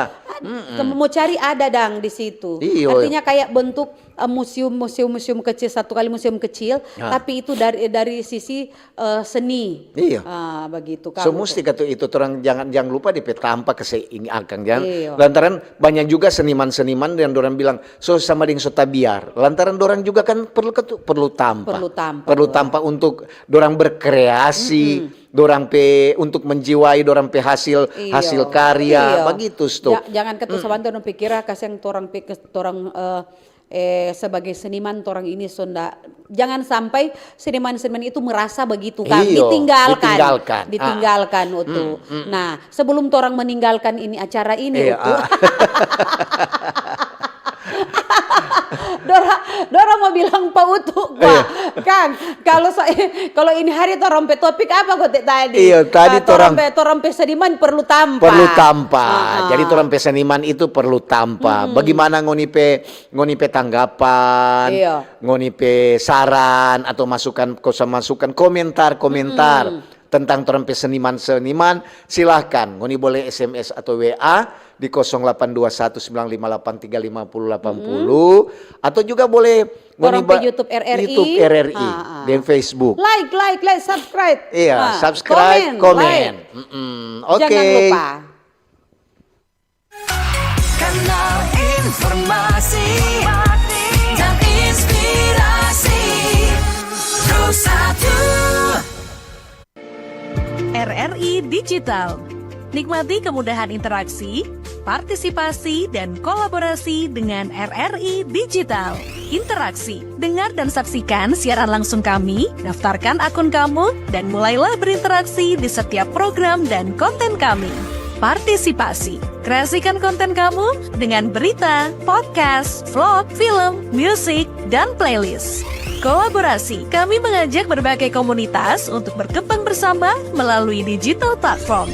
Mau cari ada dang di situ. Iyo. Artinya kayak bentuk, eh, museum, museum, museum kecil, satu kali museum kecil, tapi itu dari, dari sisi, eh, seni. Iya. Ah, begitu. So musti katu itu, torang jangan, jangan lupa depe tampa kase ini akang, jangan. Iyo. Lantaran banyak juga seniman-seniman yang dorang bilang, so sama deng so tabiar. Lantaran dorang juga kan perlu katu, perlu tampa. Perlu tampa, perlu tampa untuk dorang berkreasi, dorang pe, untuk menjiwai dorang pe hasil, hasil karya, bagitu, sto. Ja-, jangan katu sabantar dong pikir, ah, kasiang torang pe-, kes-, torang, eh, eh, sebagai seniman, torang ini sonda. Jangan sampai seniman-seniman itu merasa begitu, kan? Iyo, ditinggalkan. Ditinggalkan. Ditinggalkan, utu. Nah, sebelum torang meninggalkan ini acara ini, utu. Dora, Dora mau bilang pa utu, kwa. Kang, kalau sa-, kalau ini hari torang pe topik apa kote tadi? Iya, tadi ah, torang pe, torang pe seniman perlu tampa. Perlu tampa. Jadi torang pe seniman itu perlu tampa. Bagaimana ngoni pe, ngoni pe tanggapan, ngoni pe saran atau masukan, kosa masukan, komentar, komentar tentang torang pe seniman-seniman, silahkan. Ngoni boleh S M S atau W A di kosong delapan dua satu sembilan lima delapan tiga lima puluh delapan puluh, atau juga boleh ngoni YouTube R R I. YouTube R R I dan Facebook. Like, like, like, subscribe. Iya, subscribe, komen. Komen, like. Oke. Jangan lupa. Kanal informasi dan inspirasi. Pro satu. R R I Digital. Nikmati kemudahan interaksi, partisipasi, dan kolaborasi dengan R R I Digital. Interaksi. Dengar dan saksikan siaran langsung kami, daftarkan akun kamu, dan mulailah berinteraksi di setiap program dan konten kami. Partisipasi. Kreasikan konten kamu dengan berita, podcast, vlog, film, musik, dan playlist. Kolaborasi. Kami mengajak berbagai komunitas untuk berkembang bersama melalui digital platform.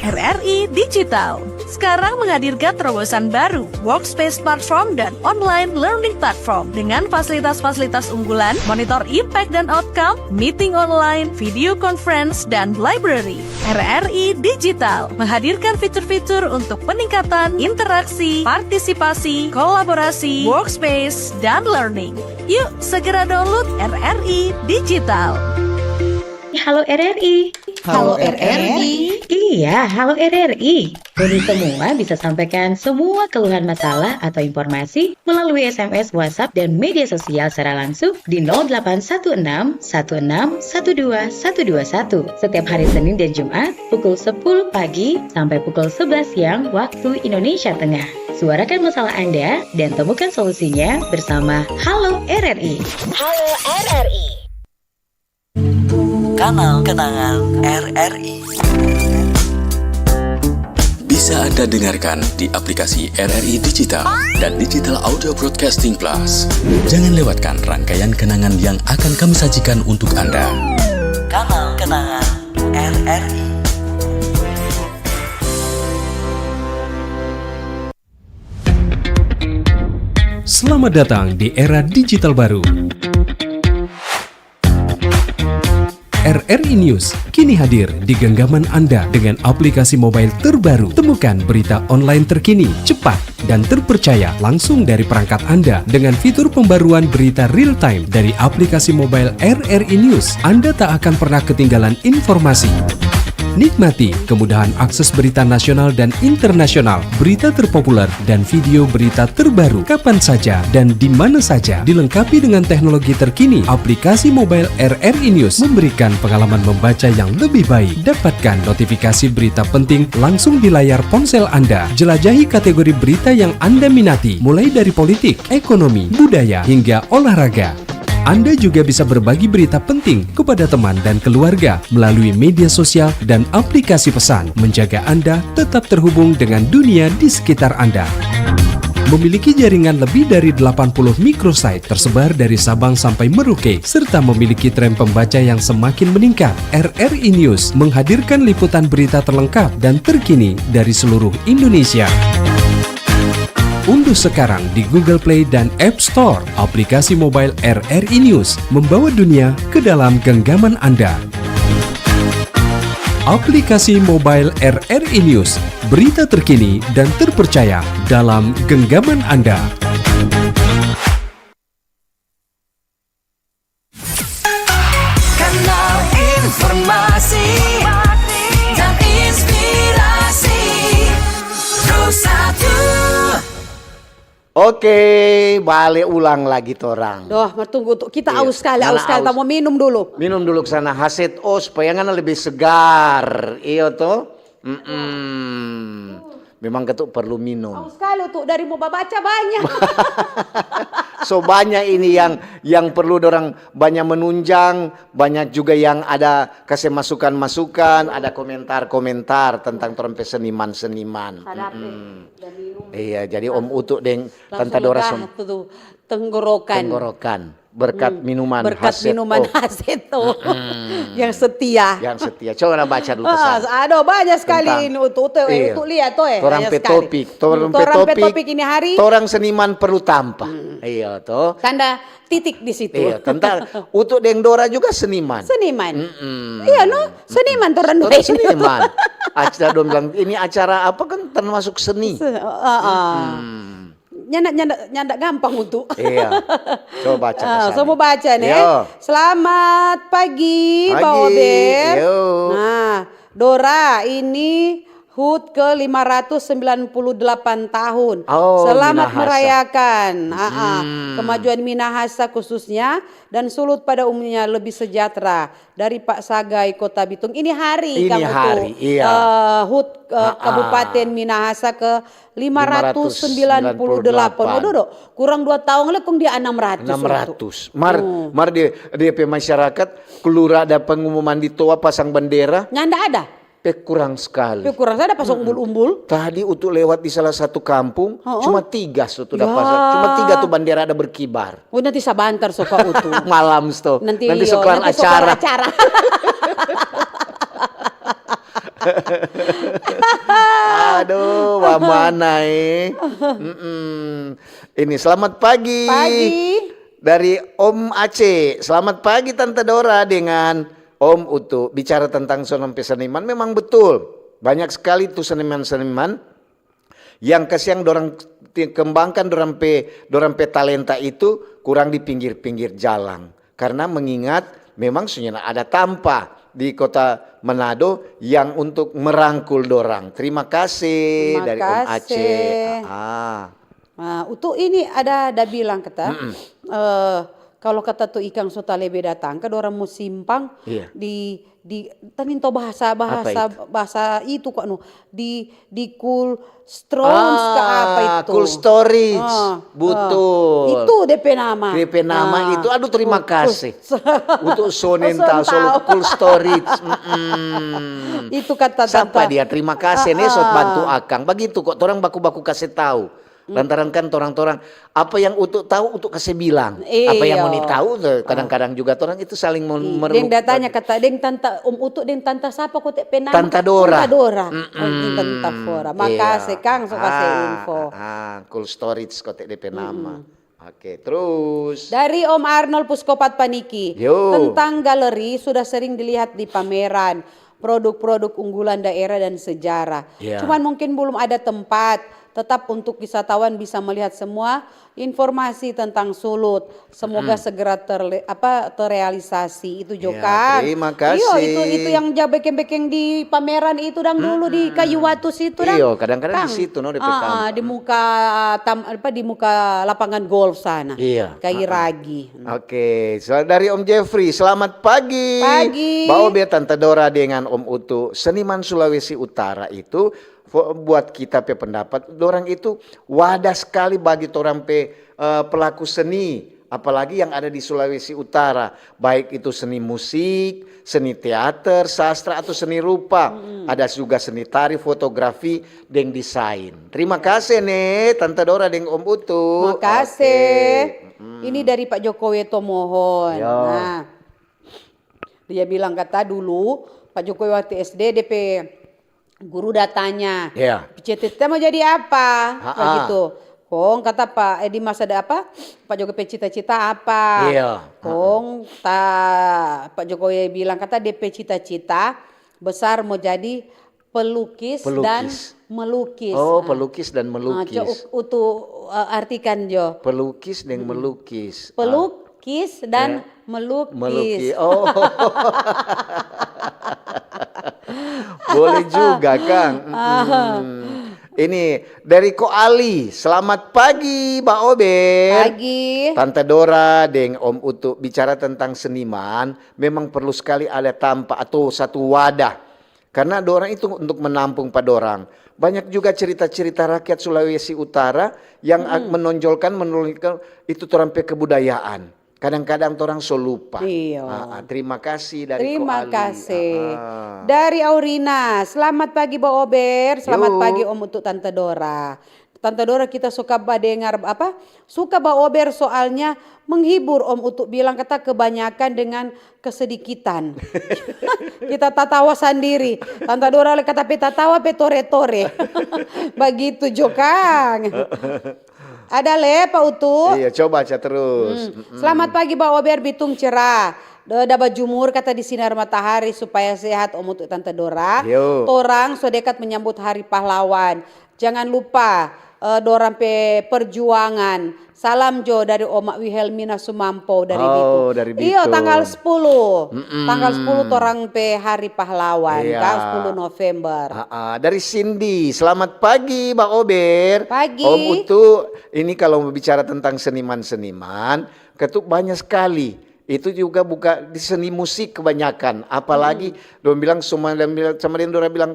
R R I Digital sekarang menghadirkan terobosan baru, Workspace Platform dan Online Learning Platform, dengan fasilitas-fasilitas unggulan, monitor impact dan outcome, meeting online, video conference, dan library. R R I Digital menghadirkan fitur-fitur untuk peningkatan interaksi, partisipasi, kolaborasi, workspace, dan learning. Yuk, segera download R R I Digital. Halo R R I. Halo R R I. Iya, halo R R I. Ngoni semua bisa sampaikan semua keluhan, masalah, atau informasi melalui S M S, WhatsApp, dan media sosial secara langsung di nol delapan satu enam satu enam satu dua satu dua satu setiap hari Senin dan Jumat pukul sepuluh pagi sampai pukul sebelas siang waktu Indonesia Tengah. Suarakan masalah Anda dan temukan solusinya bersama Halo R R I. Halo R R I. Kanal Kenangan R R I. Bisa Anda dengarkan di aplikasi R R I Digital dan Digital Audio Broadcasting Plus. Jangan lewatkan rangkaian kenangan yang akan kami sajikan untuk Anda. Kanal Kenangan R R I. Selamat datang di era digital baru. R R I News kini hadir di genggaman Anda dengan aplikasi mobile terbaru. Temukan berita online terkini, cepat, dan terpercaya langsung dari perangkat Anda dengan fitur pembaruan berita real time dari aplikasi mobile R R I News. Anda tak akan pernah ketinggalan informasi. Nikmati kemudahan akses berita nasional dan internasional, berita terpopuler, dan video berita terbaru kapan saja dan di mana saja. Dilengkapi dengan teknologi terkini, aplikasi mobile R R I News memberikan pengalaman membaca yang lebih baik. Dapatkan notifikasi berita penting langsung di layar ponsel Anda. Jelajahi kategori berita yang Anda minati, mulai dari politik, ekonomi, budaya, hingga olahraga. Anda juga bisa berbagi berita penting kepada teman dan keluarga melalui media sosial dan aplikasi pesan, menjaga Anda tetap terhubung dengan dunia di sekitar Anda. Memiliki jaringan lebih dari delapan puluh microsite tersebar dari Sabang sampai Merauke, serta memiliki tren pembaca yang semakin meningkat, R R I News menghadirkan liputan berita terlengkap dan terkini dari seluruh Indonesia. Unduh sekarang di Google Play dan App Store aplikasi mobile R R I News, membawa dunia ke dalam genggaman Anda. Aplikasi mobile R R I News, berita terkini dan terpercaya dalam genggaman Anda. Kanal informasi dan inspirasi. Pro satu. Oke, bale ulang lagi torang. Doh, mar tunggu tu. Kita Iya, aus skali, ngana aus skali. Ta aus. Mo minum dulu. Minum dulu ke sana, haset, oh, supaya ngana lebih segar. Iyo to? Mm-mm. Memang katu perlu minum. Aus skali tu, dari mo babaca banya. So banya ini yang, yang perlu dorang banya menunjang, banya juga yang ada kase masukan-masukan, ada komentar-komentar tentang torang pe seniman-seniman. Sadap, eh. Mm-mm. Iya, jadi Om Utu deng Tanta Dora langsung lega tu, tu tenggorokan. Tenggorokan. Berkat minuman Berkat haset minuman haset tu. Mm-mm. Yang setia. Yang setia. Coba na baca dulu pesan. Ah, aduh, banyak sekali ini untuk, untuk, eh, untuk lihat tu, eh. Torang pe topik, torang pe topik ini hari. Torang seniman perlu tampa. Hmm. Iya, to. Tanda titik di situ. Iya, tentang Utu deng Dora juga seniman. Seniman. Mm-mm. Iya, no? Seniman torang dua ini. Torang seniman. Acara dong bilang, ini acara apa kan termasuk seni. Se-, uh, uh, uh. Mm-mm. Nyanda, nyanda, nyanda gampang untuk. Iya. Coba baca pesan. Ah, so mo baca ne. Yo. Selamat pagi, Pak Ober. Yo. Nah, Dora, ini hut ke lima ratus sembilan puluh delapan tahun. Oh, Selamat Minahasa. Merayakan, ah, ah, hmm, kemajuan Minahasa khususnya dan sulut pada umumnya lebih sejahtera dari Pak Sagai Kota Bitung. Ini hari Ini kamu hari, tuh, iya. Eh, hut, eh, ah, ah. Kabupaten Minahasa ke lima ratus sembilan puluh delapan. Lima ratus sembilan puluh delapan. Waduh, doh, kurang dua tahun le kong dia enam ratus. Enam ratus. Mar, hmm, mar dia, dia pe masyarakat, kelura ada pengumuman di toa pasang bendera. Nyanda ada. Pe kurang skali. Pe kurang, ada pasang umbul-umbul. Tadi Utu lewat di salah satu kampung, oh, oh, cuma tiga so tu da pasang. Ya. Cuma tiga tu bandera ada berkibar. Oh, nanti sabantar so ka Utu. Malam sto. Nanti, nanti yo, so kelar nanti so kelar acara. Acara. Aduh, wa mana, eh? Mm-mm. Ini selamat pagi. Pagi. Dari Om Aceh. Selamat pagi Tante Dora dengan Om Utu. Bicara tentang sonong pe seniman, memang betul. Banyak sekali tu seniman-seniman yang kasiang dorang ti-, kembangkan dorang pe, dorang pe talenta itu kurang di pinggir-pinggir jalang. Karena mengingat memang so nyanda ada tampa di kota Manado yang untuk merangkul dorang. Terima kasih. Terima dari Om kasih. Aceh. Ah. Nah, Utu ini ada, ada bilang kata, mm-mm, eh, kalau kata tu ikang so talebe datang, ka dorang mo simpang, iya, di, di, taninto bahasa, apa bahasa, itu? Bahasa itu kok, no, di, di cool stories ka apa, ah, itu? Cool stories. Ah, betul. Ah. Itu depe nama. Depe nama itu, aduh, terima kasih. Untuk sonenta solo cool stories. Mm-mm. Itu kata tanta. Sapa dia? Terima kasih, ne, so bantu akang. Bagitu kok, torang baku-baku kase tau. Lantaran kan torang-torang, apa yang Utu tau, Utu kase bilang. Apa yang ngoni tau, kadang-kadang juga torang itu saling men-, memerlukan. Deng datanya kata, deng tanta, Om Utu deng tanta sapa kote pe nama? Tanta Dora. Tanta Dora. Mm-mm. Oh, itu tanta Fora. Makase, kang, so kase info. Ah, cool stories kote depe nama. Oke, terus. Dari Om Arnold Puskopat Paniki. Yo. Tentang galeri sudah sering dilihat di pameran produk-produk unggulan daerah dan sejarah. Iya. Cuman mungkin belum ada tempat tetap untuk wisatawan bisa melihat semua informasi tentang Sulut. Semoga segera terle-, apa, terrealisasi itu jo, iya, kang. Terima kasih. Iyo, itu, itu yang ja bekeng-bekeng di pameran itu dang dulu di Kayu Watu situ dang. Iyo, kadang-kadang di situ, no, depe tampa. Di muka, tam-, apa, di muka lapangan golf sana. Iya. Kairagi. Oke, sel-, dari Om Jeffrey, selamat pagi. Pagi. Bao be Tante Dora dengan Om Utu, seniman Sulawesi Utara itu, fo-, buat kita pe pendapat, dorang itu wadah sekali bagi torang pe, eh, pelaku seni, apalagi yang ada di Sulawesi Utara, baik itu seni musik, seni teater, sastra, atau seni rupa. Mm-mm. Ada juga seni tari, fotografi, deng desain. Terima kasih, ne, Tante Dora deng Om Utu. Makasih. Oke. Mm-mm. Ini dari Pak Jokowi Tomohon. Yo. Nah, dia bilang kata dulu, Pak Jokowi waktu S D, depe guru da tanya, iya, "Cita-cita mau jadi apa?" Ha-ha. Begitu. Kong kata Pak, eh, di masa ada apa? Pak Jokowi pe cita-cita apa? Iya. Kong ta, Pak Jokowi bilang kata depe cita-cita besar mau jadi pelukis dan melukis. Pelukis. Oh, ah, pelukis dan melukis. Ah, co-, Utu, eh, artikan jo. Pelukis deng melukis. Ah. Pelukis dan melukis. Melukis. Oh. Boleh juga, kang. Mm-mm. Ini dari Ko Ali. Selamat pagi, Ba Ober. Pagi. Tante Dora deng Om Utu bicara tentang seniman, memang perlu sekali ada tampa atau satu wadah. Karena dorang itu untuk menampung pa dorang. Banyak juga cerita-cerita rakyat Sulawesi Utara yang ak-, menonjolkan, menonjolkan itu torang pe kebudayaan. Kadang-kadang torang so lupa. Iyo. Ah, ah, terima kasih dari Ko Ali. Terima kasih. Ah, ah. Dari Aurina, "Selamat pagi, Ba Ober. Selamat pagi, Om, untuk Tante Dora." Tante Dora, kita suka badengar, apa, suka Ba Ober, soalnya menghibur. Om Utu bilang kata kebanyakan dengan kesedikitan. Kita tatawa sandiri. Tante Dora le kata pe tatawa pe tore-tore. Bagitu jo, kang. Ada le, Pa Utu? Iya, coba baca terus. Hmm. Mm-mm. "Selamat pagi, Ba Ober, bitung cerah. Da bajumur kata di sinar matahari supaya sehat, Om Utu, Tante Dora. Yo. Torang so dekat menyambut Hari Pahlawan. Jangan lupa, eh, dorang pe perjuangan. Salam jo dari Oma Wihelmina Sumampo dari Bitung." Oh, dari Bitung. Iyo, tanggal sepuluh. Mm-mm. Tanggal sepuluh torang pe Hari Pahlawan, iya, kan, sepuluh November. Ah, ah. Dari Cindy, "Selamat pagi, Ba Ober." Pagi. Om Utu, ini kalau bicara tentang seniman-seniman, ketu banyak sekali. Itu juga buka di seni musik kebanyakan. Apalagi dong bilang, cuma dong bilang, sama deng dong bilang,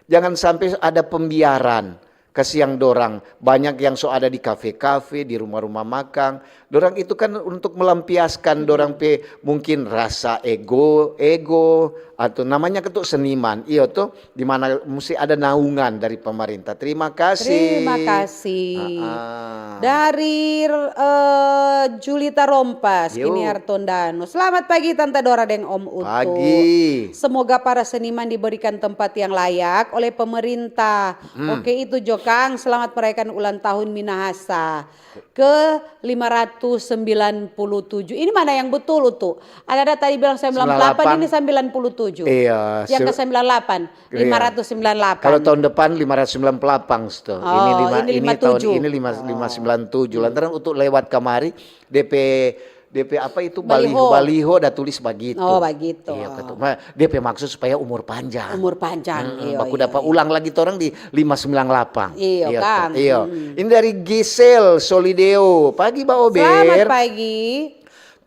jangan sampai ada pembiaran. kasiang dorang. Banyak yang so ada di kafe-kafe, di rumah-rumah makang. Dorang itu kan untuk melampiaskan dorang pe mungkin rasa ego, ego, atau namanya ketuk seniman. Iyo to, di mana musti ada naungan dari pemerintah. Terima kasih. Terima kasih. Ah, ah. Dari, eh, Julita Rompas, Yo. Kini Hartondano. Selamat pagi, Tante Dora deng Om Utu. Pagi. Semoga para seniman diberikan tempat yang layak oleh pemerintah. Hmm. Oke, itu jo, Kang. Selamat merayakan ulang tahun Minahasa ke lima ratus sembilan puluh tujuh. Ini mana yang betul, Utu? Ada-ada tadi bilang sembilan puluh delapan, sembilan puluh delapan. Ini sembilan puluh tujuh. Iya, yang se- ke sembilan puluh delapan, iya. Lima ratus sembilan puluh delapan. Kalau tahun depan lima ratus sembilan puluh delapan, sto. Oh, ini lima, ini ini tahun lima puluh tujuh. Ini lima, oh. Lima sembilan tujuh. Lantaran untuk lewat kamari, D P, D P apa itu, baliho, baliho. Baliho ada tulis bagitu. Oh, bagitu. Iya, betul. Ma-, D P maksud supaya umur panjang. Umur panjang, mm-mm, iyo, baku iyo, dapa iyo. Ulang lagi torang di lima sembilan delapan. Iyo, iya, Kang. Iyo. Hmm. Ini dari Gisel Solideo. Pagi, Ba Ober. Selamat pagi.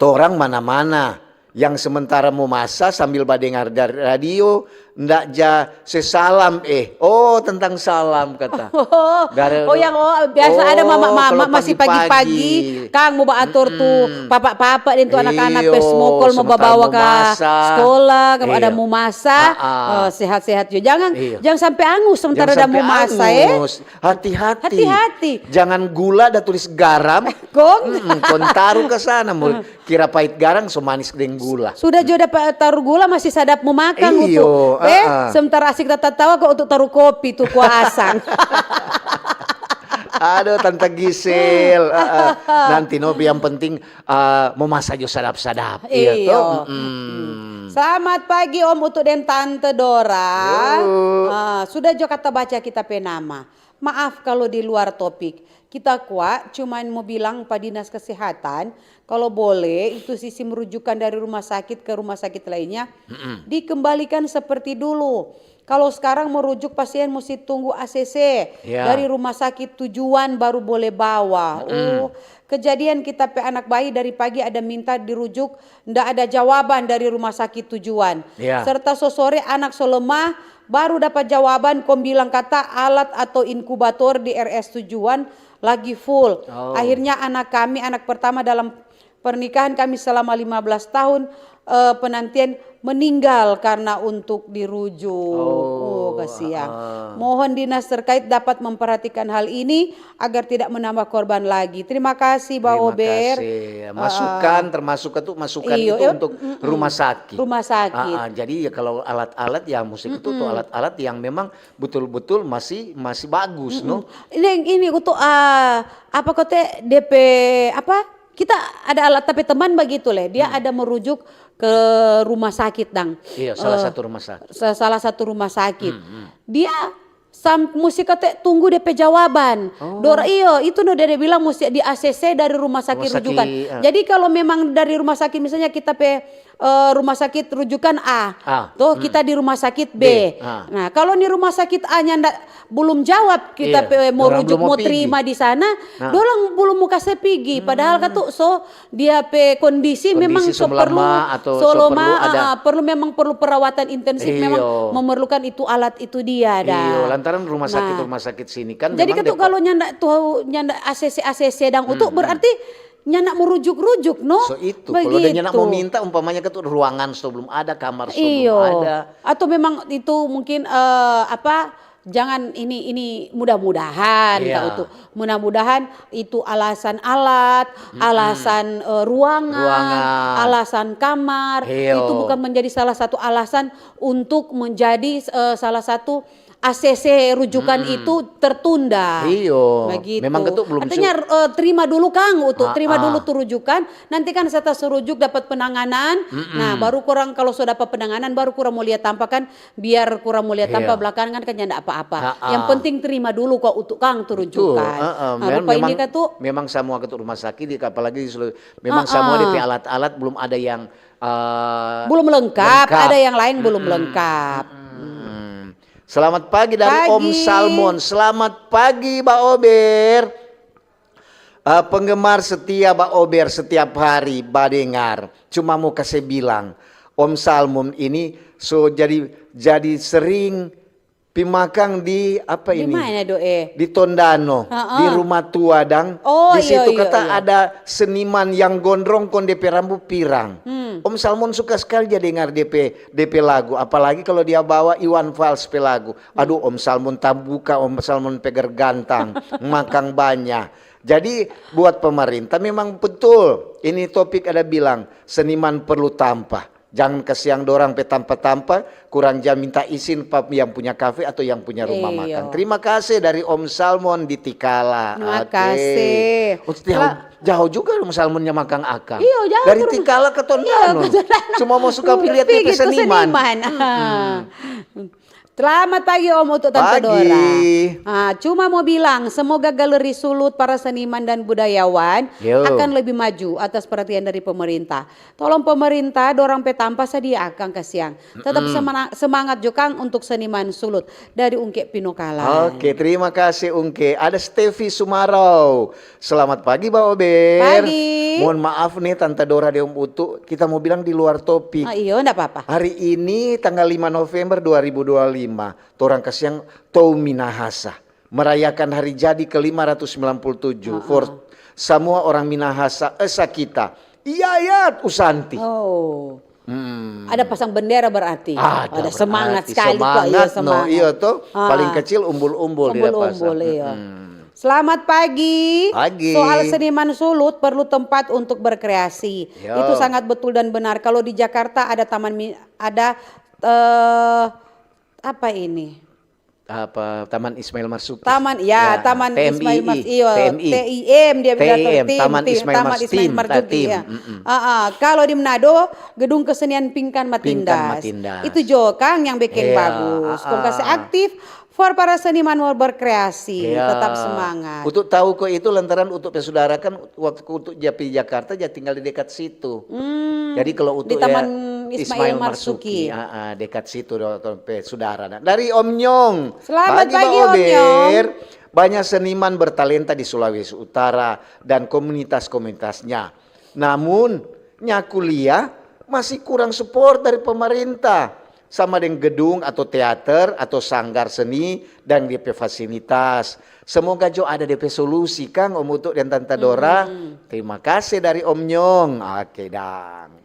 Torang mana-mana yang sementara mo masa sambil badengar dari radio, ndak ja se salam, eh. Oh, tentang salam, kata. Oh, dari, oh, yang, oh, biasa ada mama-mama masih pagi-pagi, Kang, mo baator tu papa-papa deng tu anak-anak, iyo, pe smokol mo babawa ka sekolah, kalo ada mo masa, eh, sehat-sehat jo. Jangan, iyo, jangan sampe angus sementara ada mo masa, eh. Hati-hati. Hati-hati. Jangan gula da tulis garam. Kong? Mm-mm, kong taru ka sana, mo kira pait garang so manis deng gula. Sudah jo dapa taru gula, masih sadap mo makang, Utu. Iyo, eh, sementara asik tatatawa kong Utu taru kopi tu kuah asang. Aduh, Tante Gisel. Nanti no, yang penting, eh, mo masa jo sadap-sadap. Iyo. Iya to? Mm-mm. Selamat pagi, Om Utu deng Tante Dora. Yo. Ah, sudah jo kata baca kita pe nama. Maaf kalo di luar topik. Kita kwa cuman mo bilang pa dinas kesehatan, kalo boleh itu sistem rujukan dari rumah sakit ke rumah sakit lainnya dikembalikan seperti dulu. Kalo skarang mo rujuk pasien musti tunggu A C C dari rumah sakit tujuan baru boleh bawa. Uh, kejadian kita pe anak bayi dari pagi ada minta dirujuk, nda ada jawaban dari rumah sakit tujuan. Serta sosore anak so lemah, baru dapa jawaban kong bilang kata alat atau inkubator di R S tujuan lagi full. Oh. Akhirnya anak kami, anak pertama dalam pernikahan kami selama lima belas tahun, eh, penantian, meninggal karena untuk dirujuk. Oh, kasiang. Mohon dinas terkait dapat memperhatikan hal ini agar tidak menambah korban lagi. Terima kasih, Ba Ober. Terima kasih. Masukan, termasuk itu masukan itu untuk rumah sakit. Rumah sakit. Ah, ah, jadi ya kalau alat-alat ya musti itu tuh alat-alat yang memang betul-betul masih, masih bagus, no? Ini, ini untuk, ah, apa kote D P, apa? Kita ada alat tapi teman bagitu le, dia ada merujuk ke rumah sakit dang. Iya, salah satu rumah sakit. Sa-, salah satu rumah sakit. Dia sam-, musti kate tunggu depe jawaban. Oh. Dor-, iyo, itu no dia bilang musti di A C C dari rumah sakit rujukan. Jadi kalau memang dari rumah sakit, misalnya kita pe, eh, rumah sakit rujukan A, toh kita di rumah sakit B. Nah, kalau ni rumah sakit A nyanda, belum jawab kita pe mo rujuk, mo terima di sana, dorang belum mo kase pigi. Padahal katu so dia pe kondisi memang so perlu, so lemah, ah, perlu, memang perlu perawatan intensif, memang memerlukan itu alat itu dia dah. Iyo, lantaran rumah sakit, rumah sakit sini kan jadi memang katu kalau nyanda tuh, nyanda A C C, A C C dang utuh, berarti nyanda mo rujuk-rujuk, no? So itu, kalau dia nyanda mo minta, umpamanya katu ruangan so belum ada, kamar so belum ada. Atau memang itu mungkin, eh, apa, jangan ini, ini mudah-mudahan, kak, itu. Mudah-mudahan itu alasan alat, alasan, eh, ruangan, alasan kamar, itu bukan menjadi salah satu alasan untuk menjadi, eh, salah satu A C C rujukan itu tertunda. Iyo. Begitu. Memang katu belum. Artinya, eh, terima dulu, kang, utuh. Terima dulu tu rujukan. Nanti kan setelah serujuk dapat penanganan. Nah, baru kurang, kalau so dapat penanganan, baru kurang mo lia tampa kan, biar kurang mo lia tampa belakangan kan nyanda apa-apa. Yang penting terima dulu kok utuh, kang, tu rujukan. Nah, rupa ini katu memang samua katu rumah sakit, apalagi di Sulawesi, memang samua depe alat-alat belum ada yang, eh, belum lengkap, ada yang lain belum lengkap. Selamat pagi dari Om Salmon. Selamat pagi, Ba Ober. Eh, penggemar setia Ba Ober setiap hari badengar. Cuma mo kase bilang, Om Salmon ini so jadi, jadi sering pi makang di apa ini? Di mana, Do, eh? Di Tondano, di rumah tua dang. Oh, di situ kata ada seniman yang gondrong kong depe rambu pirang. Hmm. Om Salmon suka sekali dia dengar depe depe lagu, apalagi kalau dia bawa Iwan Fals pe lagu. Aduh, Om Salmon tabuka, Om Salmon pe gergantang, makang banya. Jadi buat pemerintah memang betul ini topik ada bilang seniman perlu tampa. Jangan kasiang dorang pe tampa-tampa, kurang ja minta izin pa yang punya kafe atau yang punya rumah makan. Terima kasih dari Om Salmon di Tikala. Terima kasih. Oh, jauh juga Om Salmonnya makang akang. Iyo, jauh. Dari Tikala ke Tondano. Cuma mau suka pilih seniman. Selamat pagi Om Utu, Tante Dora. Ah, cuma mau bilang, semoga galeri Sulut para seniman dan budayawan akan lebih maju atas perhatian dari pemerintah. Tolong pemerintah, dorang pe tampa sadia akang kasiang. Tetap semangat jo kang untuk seniman Sulut dari Ungke Pinokala. Oke, terima kasih Ungke. Ada Stevi Sumarau. Selamat pagi Ba Ober. Pagi. Mohon maaf nih Tante Dora deng Om Utu, kita mau bilang di luar topik. Ah, iyo, nda apa-apa. Hari ini tanggal lima November dua ribu dua puluh lima, torang kasiang Tou Minahasa merayakan hari jadi ke lima ratus sembilan puluh tujuh for samua orang Minahasa esa kita. Iya, iya, Usanti. Oh. Hmm. Ada pasang bendera berarti. Ada semangat sekali kok, iya, semangat. Iyo toh, paling kecil umbul-umbul dia pasang. Umbul-umbul, iya. Selamat pagi. Pagi. Soal seniman Sulut perlu tempat untuk berkreasi. Itu sangat betul dan benar. Kalau di Jakarta ada taman mi- ada eh apa ini? Apa, Taman Ismail Marzuki. Taman, ya, Taman Ismail Marzuki, iyo, T I M dia bilang, Taman Ismail Marzuki, ya. Kalau di Manado, Gedung Kesenian Pingkan Matindas. Itu jo kang yang bikin bagus. Kong kasih aktif for para seniman mau berkreasi, tetap semangat. Untuk tahu kok itu lantaran untuk pesudara kan waktu untuk ja pi Jakarta ja tinggal di dekat situ. Jadi kalau untuk di Taman Ismail Marzuki, dekat situ do, pe sudara. Nah, dari Om Nyong. Selamat pagi, Om Nyong. Banyak seniman bertalenta di Sulawesi Utara dan komunitas-komunitasnya. Namun, nya kuliah masih kurang support dari pemerintah. Sama deng gedung atau teater atau sanggar seni dan dia pe fasilitas. Semoga jo ada depe solusi kang Om Utu dan Tanta Dora. Terima kasih dari Om Nyong. Oke dang.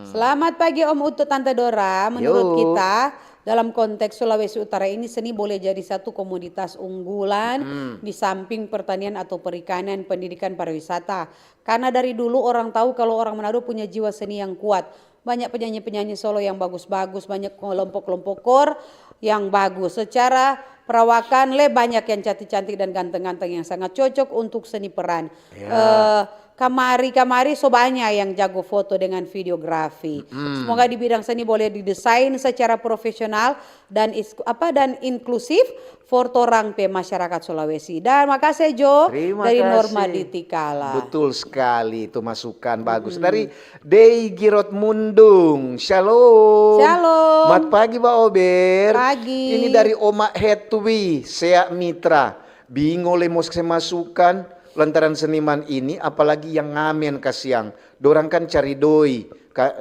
Selamat pagi Om Utu, Tanta Dora. Menurut kita dalam konteks Sulawesi Utara ini seni boleh jadi satu komoditas unggulan di samping pertanian atau perikanan, pendidikan, pariwisata. Karena dari dulu orang tahu kalau orang Manado punya jiwa seni yang kuat. Banyak penyanyi-penyanyi solo yang bagus-bagus, banyak kelompok-kelompok kor yang bagus. Secara perawakan le banyak yang cantik-cantik dan ganteng-ganteng yang sangat cocok untuk seni peran. Eh, kamari-kamari so banya yang jago foto dengan videografi. Semoga di bidang seni boleh didesain secara profesional dan apa dan inklusif for torang pe masyarakat Sulawesi. Dan makase jo dari Norma di Tikala. Betul sekali itu masukan bagus dari Dei Girot Mundung. Shalom. Shalom. Mat pagi Ba Ober. Pagi. Ini dari Oma Hetwi Sea Mitra. Bingo le mo se masukan lantaran seniman ini apalagi yang ngamen kasiang. Dorang kan cari doi,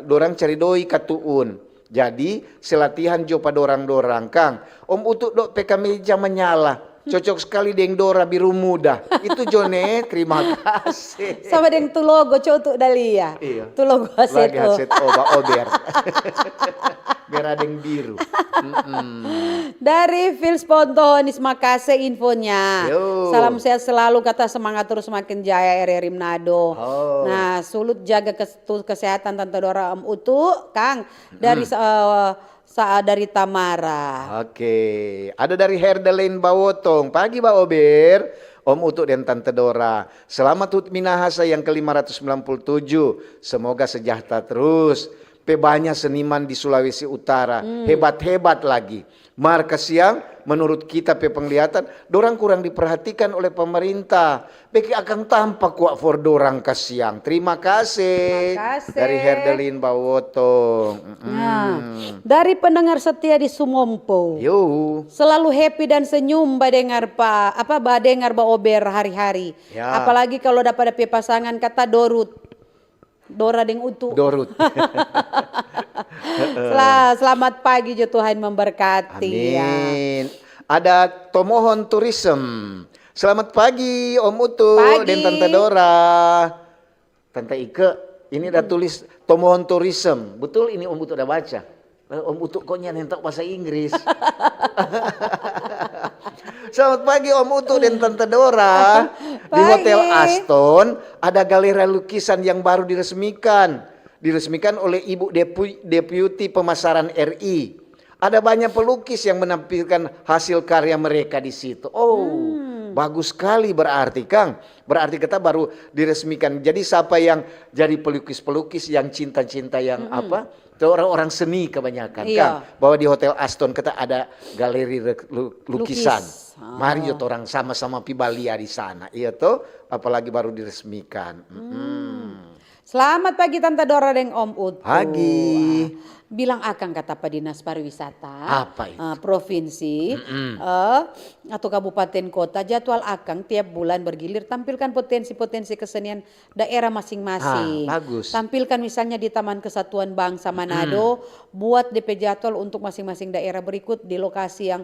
dorang cari doi katuun. Jadi se latihan jo pa dorang-dorang kang. Om Utu do pe kameja manyala. Cocok skali deng Dora biru muda. Itu jo ne, terima kasih. Sama deng tu logo co tu da lia. Iya. Tu logo Haset O. Haset O Ba Ober. Merah deng biru. Dari Fils Pontohonis, makase infonya. Salam sehat selalu, kata semangat terus makin jaya R R I Manado. Nah, Sulut jaga kes- tu kesehatan Tanta Dora, Om Utu, kang dari sa- dari Tamara. Oke, ada dari Herdelin Bawotong. Pagi Ba Ober, Om Utu dan Tanta Dora. Selamat hut Minahasa yang ke lima ratus sembilan puluh tujuh. Semoga sejahtera terus. Pe banya seniman di Sulawesi Utara, hebat-hebat lagi. Mar kasiang, menurut kita pe penglihatan, dorang kurang diperhatikan oleh pemerintah. Beking akang tampa kwa for dorang kasiang. Terima kasih. Dari Herdelin Bawotong. Nah, dari pendengar setia di Sumompo. Yo. Selalu happy dan senyum badengar pa apa badengar Ba Ober hari-hari. Ya. Apalagi kalau dapat depe pasangan kata Dorut. Dora deng Utu. Dorut. Selamat pagi jo, Tuhan memberkati. Amin. Ada Tomohon Tourism. Selamat pagi, Om Utu dan Tante Dora. Tante Ike, ini ada tulis Tomohon Tourism. Betul ini Om Utu udah baca? Eh, Om Utu kok nyanda tau bahasa Inggris? Selamat pagi Om Utu dan Tante Dora. Di Hotel Aston ada galeri lukisan yang baru diresmikan. Diresmikan oleh Ibu Depu-, Deputi Pemasaran R I. Ada banyak pelukis yang menampilkan hasil karya mereka di situ. Oh, bagus sekali berarti, Kang. Berarti kita baru diresmikan. Jadi siapa yang jadi pelukis-pelukis, yang cinta-cinta, yang apa? Itu orang-orang seni kebanyakan, Kang. Bahwa di Hotel Aston kita ada galeri re-, lu-, lukisan. Mari jo torang sama-sama pi balia di sana. Iya to? Apalagi baru diresmikan. Mm-mm. Selamat pagi Tante Dora deng Om Utu. Pagi. Ah, bilang akang kata pa dinas pariwisata, apa itu? Eh, provinsi, eh, atau kabupaten kota, jadwal akang tiap bulan bergilir tampilkan potensi-potensi kesenian daerah masing-masing. Ah, bagus. Tampilkan misalnya di Taman Kesatuan Bangsa Manado, buat depe jadwal untuk masing-masing daerah berikut di lokasi yang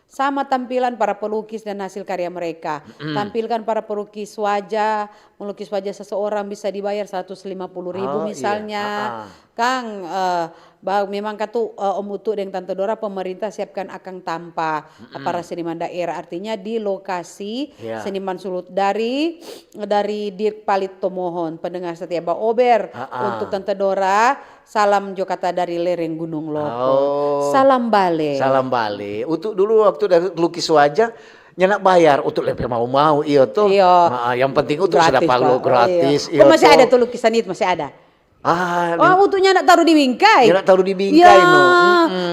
sama tampilan para pelukis dan hasil karya mereka. Tampilkan para pelukis wajah, melukis wajah seseorang bisa dibayar seratus lima puluh ribu misalnya. Kang, eh, ba-, memang katu, eh, Om Utu deng Tante Dora, pemerintah siapkan akang tampa para seniman daerah, artinya di lokasi seniman sulut dari, dari Dirk Palit Tomohon, pendengar setia Baober. Untuk Tante Dora, salam jo kata dari lereng Gunung Lopo. Oh. Salam bale. Salam bale. Utu dulu waktu dari lukis wajah, nyanda bayar, Utu lebe mau-mau, iyo to. Iyo. Ah, yang penting Utu sudah gratis, palo, oh, iyo. Gratis, iyo to. Masih ada tuh lukisan itu, masih ada. Ah, oh, Utu nyanda taru di bingkai. Nyanda taru di bingkai, no.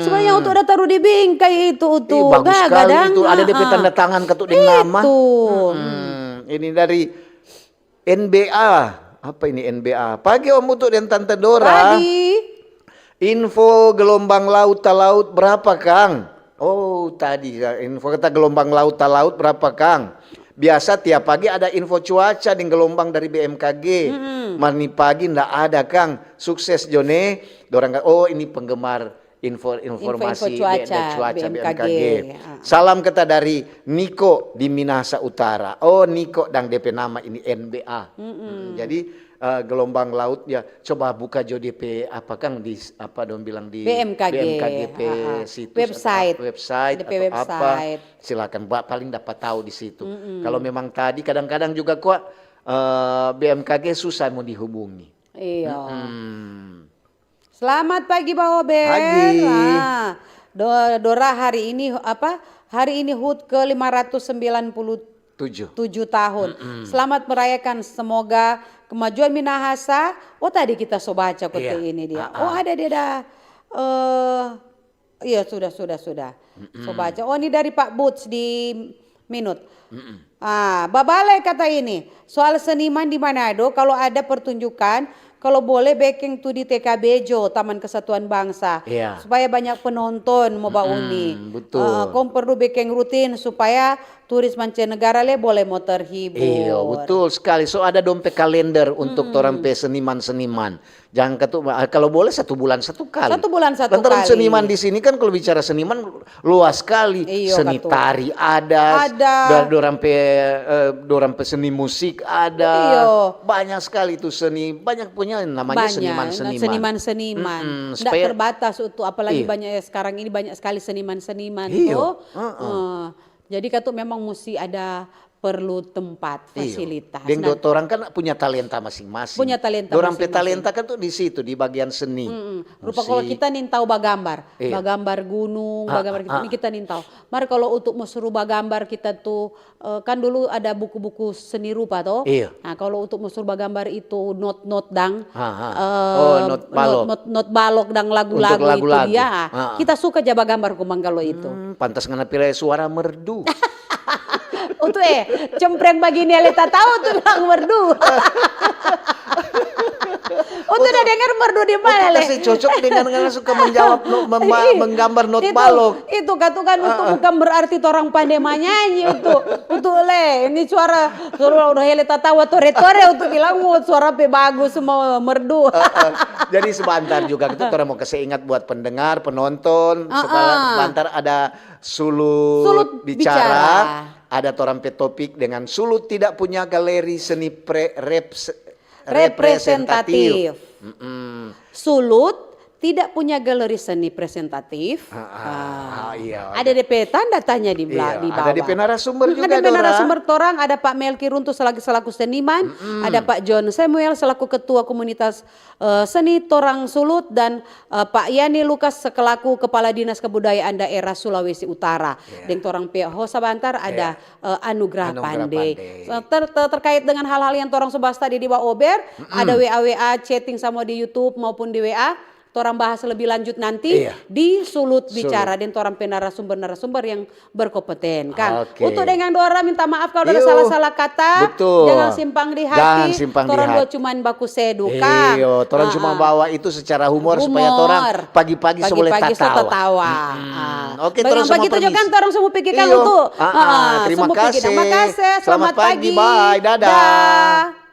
Sebenarnya Utu ada taru di bingkai itu, Utu. Ih, bagus sekali itu. Ada depe tanda tangan katu deng nama. Itu. Ini dari N B A. Apa ini N B A? Pagi Om Utu dan Tante Dora. Pagi. Info gelombang laut talaut berapa, Kang? Oh, tadi ya, info kata gelombang laut talaut berapa, Kang? Biasa tiap pagi ada info cuaca deng gelombang dari B M K G. Mar ni pagi nda ada, Kang. Sukses jo ne. Dorang ka-, oh, ini penggemar info, informasi cuaca, B M K G. Salam kata dari Niko di Minahasa Utara. Oh, Niko dang depe nama ini N B A. Jadi, eh, gelombang laut ya, coba buka jo depe apa, Kang, di s-, apa dong bilang di B M K G, B M K G pe situs atau website atau apa. Silakan, paling dapat tahu di situ. Kalau memang tadi kadang-kadang juga kok, eh, B M K G susah mau dihubungi. Iya. Selamat pagi, Baober. Pagi. Ah, Do-, Dora hari ini, apa? Hari ini hut ke lima ratus sembilan puluh tujuh tahun. Selamat merayakan, semoga kemajuan Minahasa. Oh, tadi kita so baca kote ini dia. Oh, ada dia dah. Eh, iya, sudah, sudah, sudah. So baca. Oh, ini dari Pak Boots di Minut. Ah, babale kata ini, soal seniman di Manado, kalau ada pertunjukan, kalau boleh bekeng tu di T K B jo, Taman Kesatuan Bangsa. Iya. Supaya banyak penonton mo bauni. Betul. Eh, kong perlu bekeng rutin supaya turis mancanegara le boleh mo terhibur. Iya, betul sekali. So ada dong pe kalender untuk torang pe seniman-seniman. Jang katu, ah, kalau boleh satu bulan satu kali. Satu bulan satu kali. Lantaran seniman di sini kan kalau bicara seniman luas sekali. Iyo, seni tari ada, ada. Dorang pe, eh, dorang pe seni musik ada. Iyo. Banyak sekali itu seni, banyak punya namanya seniman-seniman. Seniman-seniman. Nggak terbatas untuk, apalagi banyak ya sekarang ini banyak sekali seniman-seniman tuh. Eh, jadi katu memang musti ada perlu tempat, fasilitas. Deng dorang kan punya talenta masing-masing. Punya talenta masing-masing. Dorang pe talenta kan tuh di situ, di bagian seni. Rupa kalau kita nintau bagambar, bagambar gunung, bagambar gitu, ini kita nintau. Mar kalau untuk mo suruh bagambar kita tuh, eh, kan dulu ada buku-buku seni rupa toh. Iya. Nah, kalau untuk mo suruh bagambar itu not-not dang, eh, not balok dang lagu-lagu itu dia. Kita suka ja bagambar komang kalau itu. Hmm, pantas ngana pira suara merdu. Utu eh, cempreng bagini ale tatau tu bilang merdu. Oh, Itu udah dengar merdu di mana, le? Kasih cocok dengan, dengan suka menjawab, no, mema-, menggambar not balok. Itu katu kan, untuk bukan berarti torang pande manyanyi, untuk, untuk, le. Ini suara, suara udah hele tatawa tore-tore untuk bilang, "Mo, suara pe bagus, mo merdu." Jadi sebentar juga, itu torang mau kasih ingat buat pendengar, penonton, supaya sebentar ada Sulut Bicara. Ada torang pe topik dengan Sulut tidak punya galeri seni pre-, reps-, representatif. Sulut tidak punya galeri seni presentatif. Ah, iya, ada de pe tanda tanya di bla-, di bawah. Ada de pe narasumber juga. Ada de pe narasumber torang, ada Pak Melki Runtu selaku, selaku seniman, ada Pak John Samuel selaku ketua komunitas, eh, seni torang Sulut, dan, eh, Pak Yani Lukas selaku kepala dinas kebudayaan daerah Sulawesi Utara. Deng torang pe host sabantar ada, eh, Anugrah Pande. Ter-, ter-, terkait dengan hal-hal yang torang so bahas tadi di baober, ada W A W A chatting samua di YouTube maupun di W A. Torang bahas lebih lanjut nanti di Sulut Bicara deng torang pe narasumber-narasumber yang berkompeten, kang. Untuk deng yang dorang minta maaf kalau ada salah-salah kata. Jangan simpang di hati. Torang dua cuman baku sedu, kang. Iyo, torang cuma bawa itu secara humor supaya torang pagi-pagi so boleh tatawa. Oke, torang semua permisi. Begitu juga kan torang semua pikirkan untuk, terima kasih. Selamat pagi. Bye, dadah.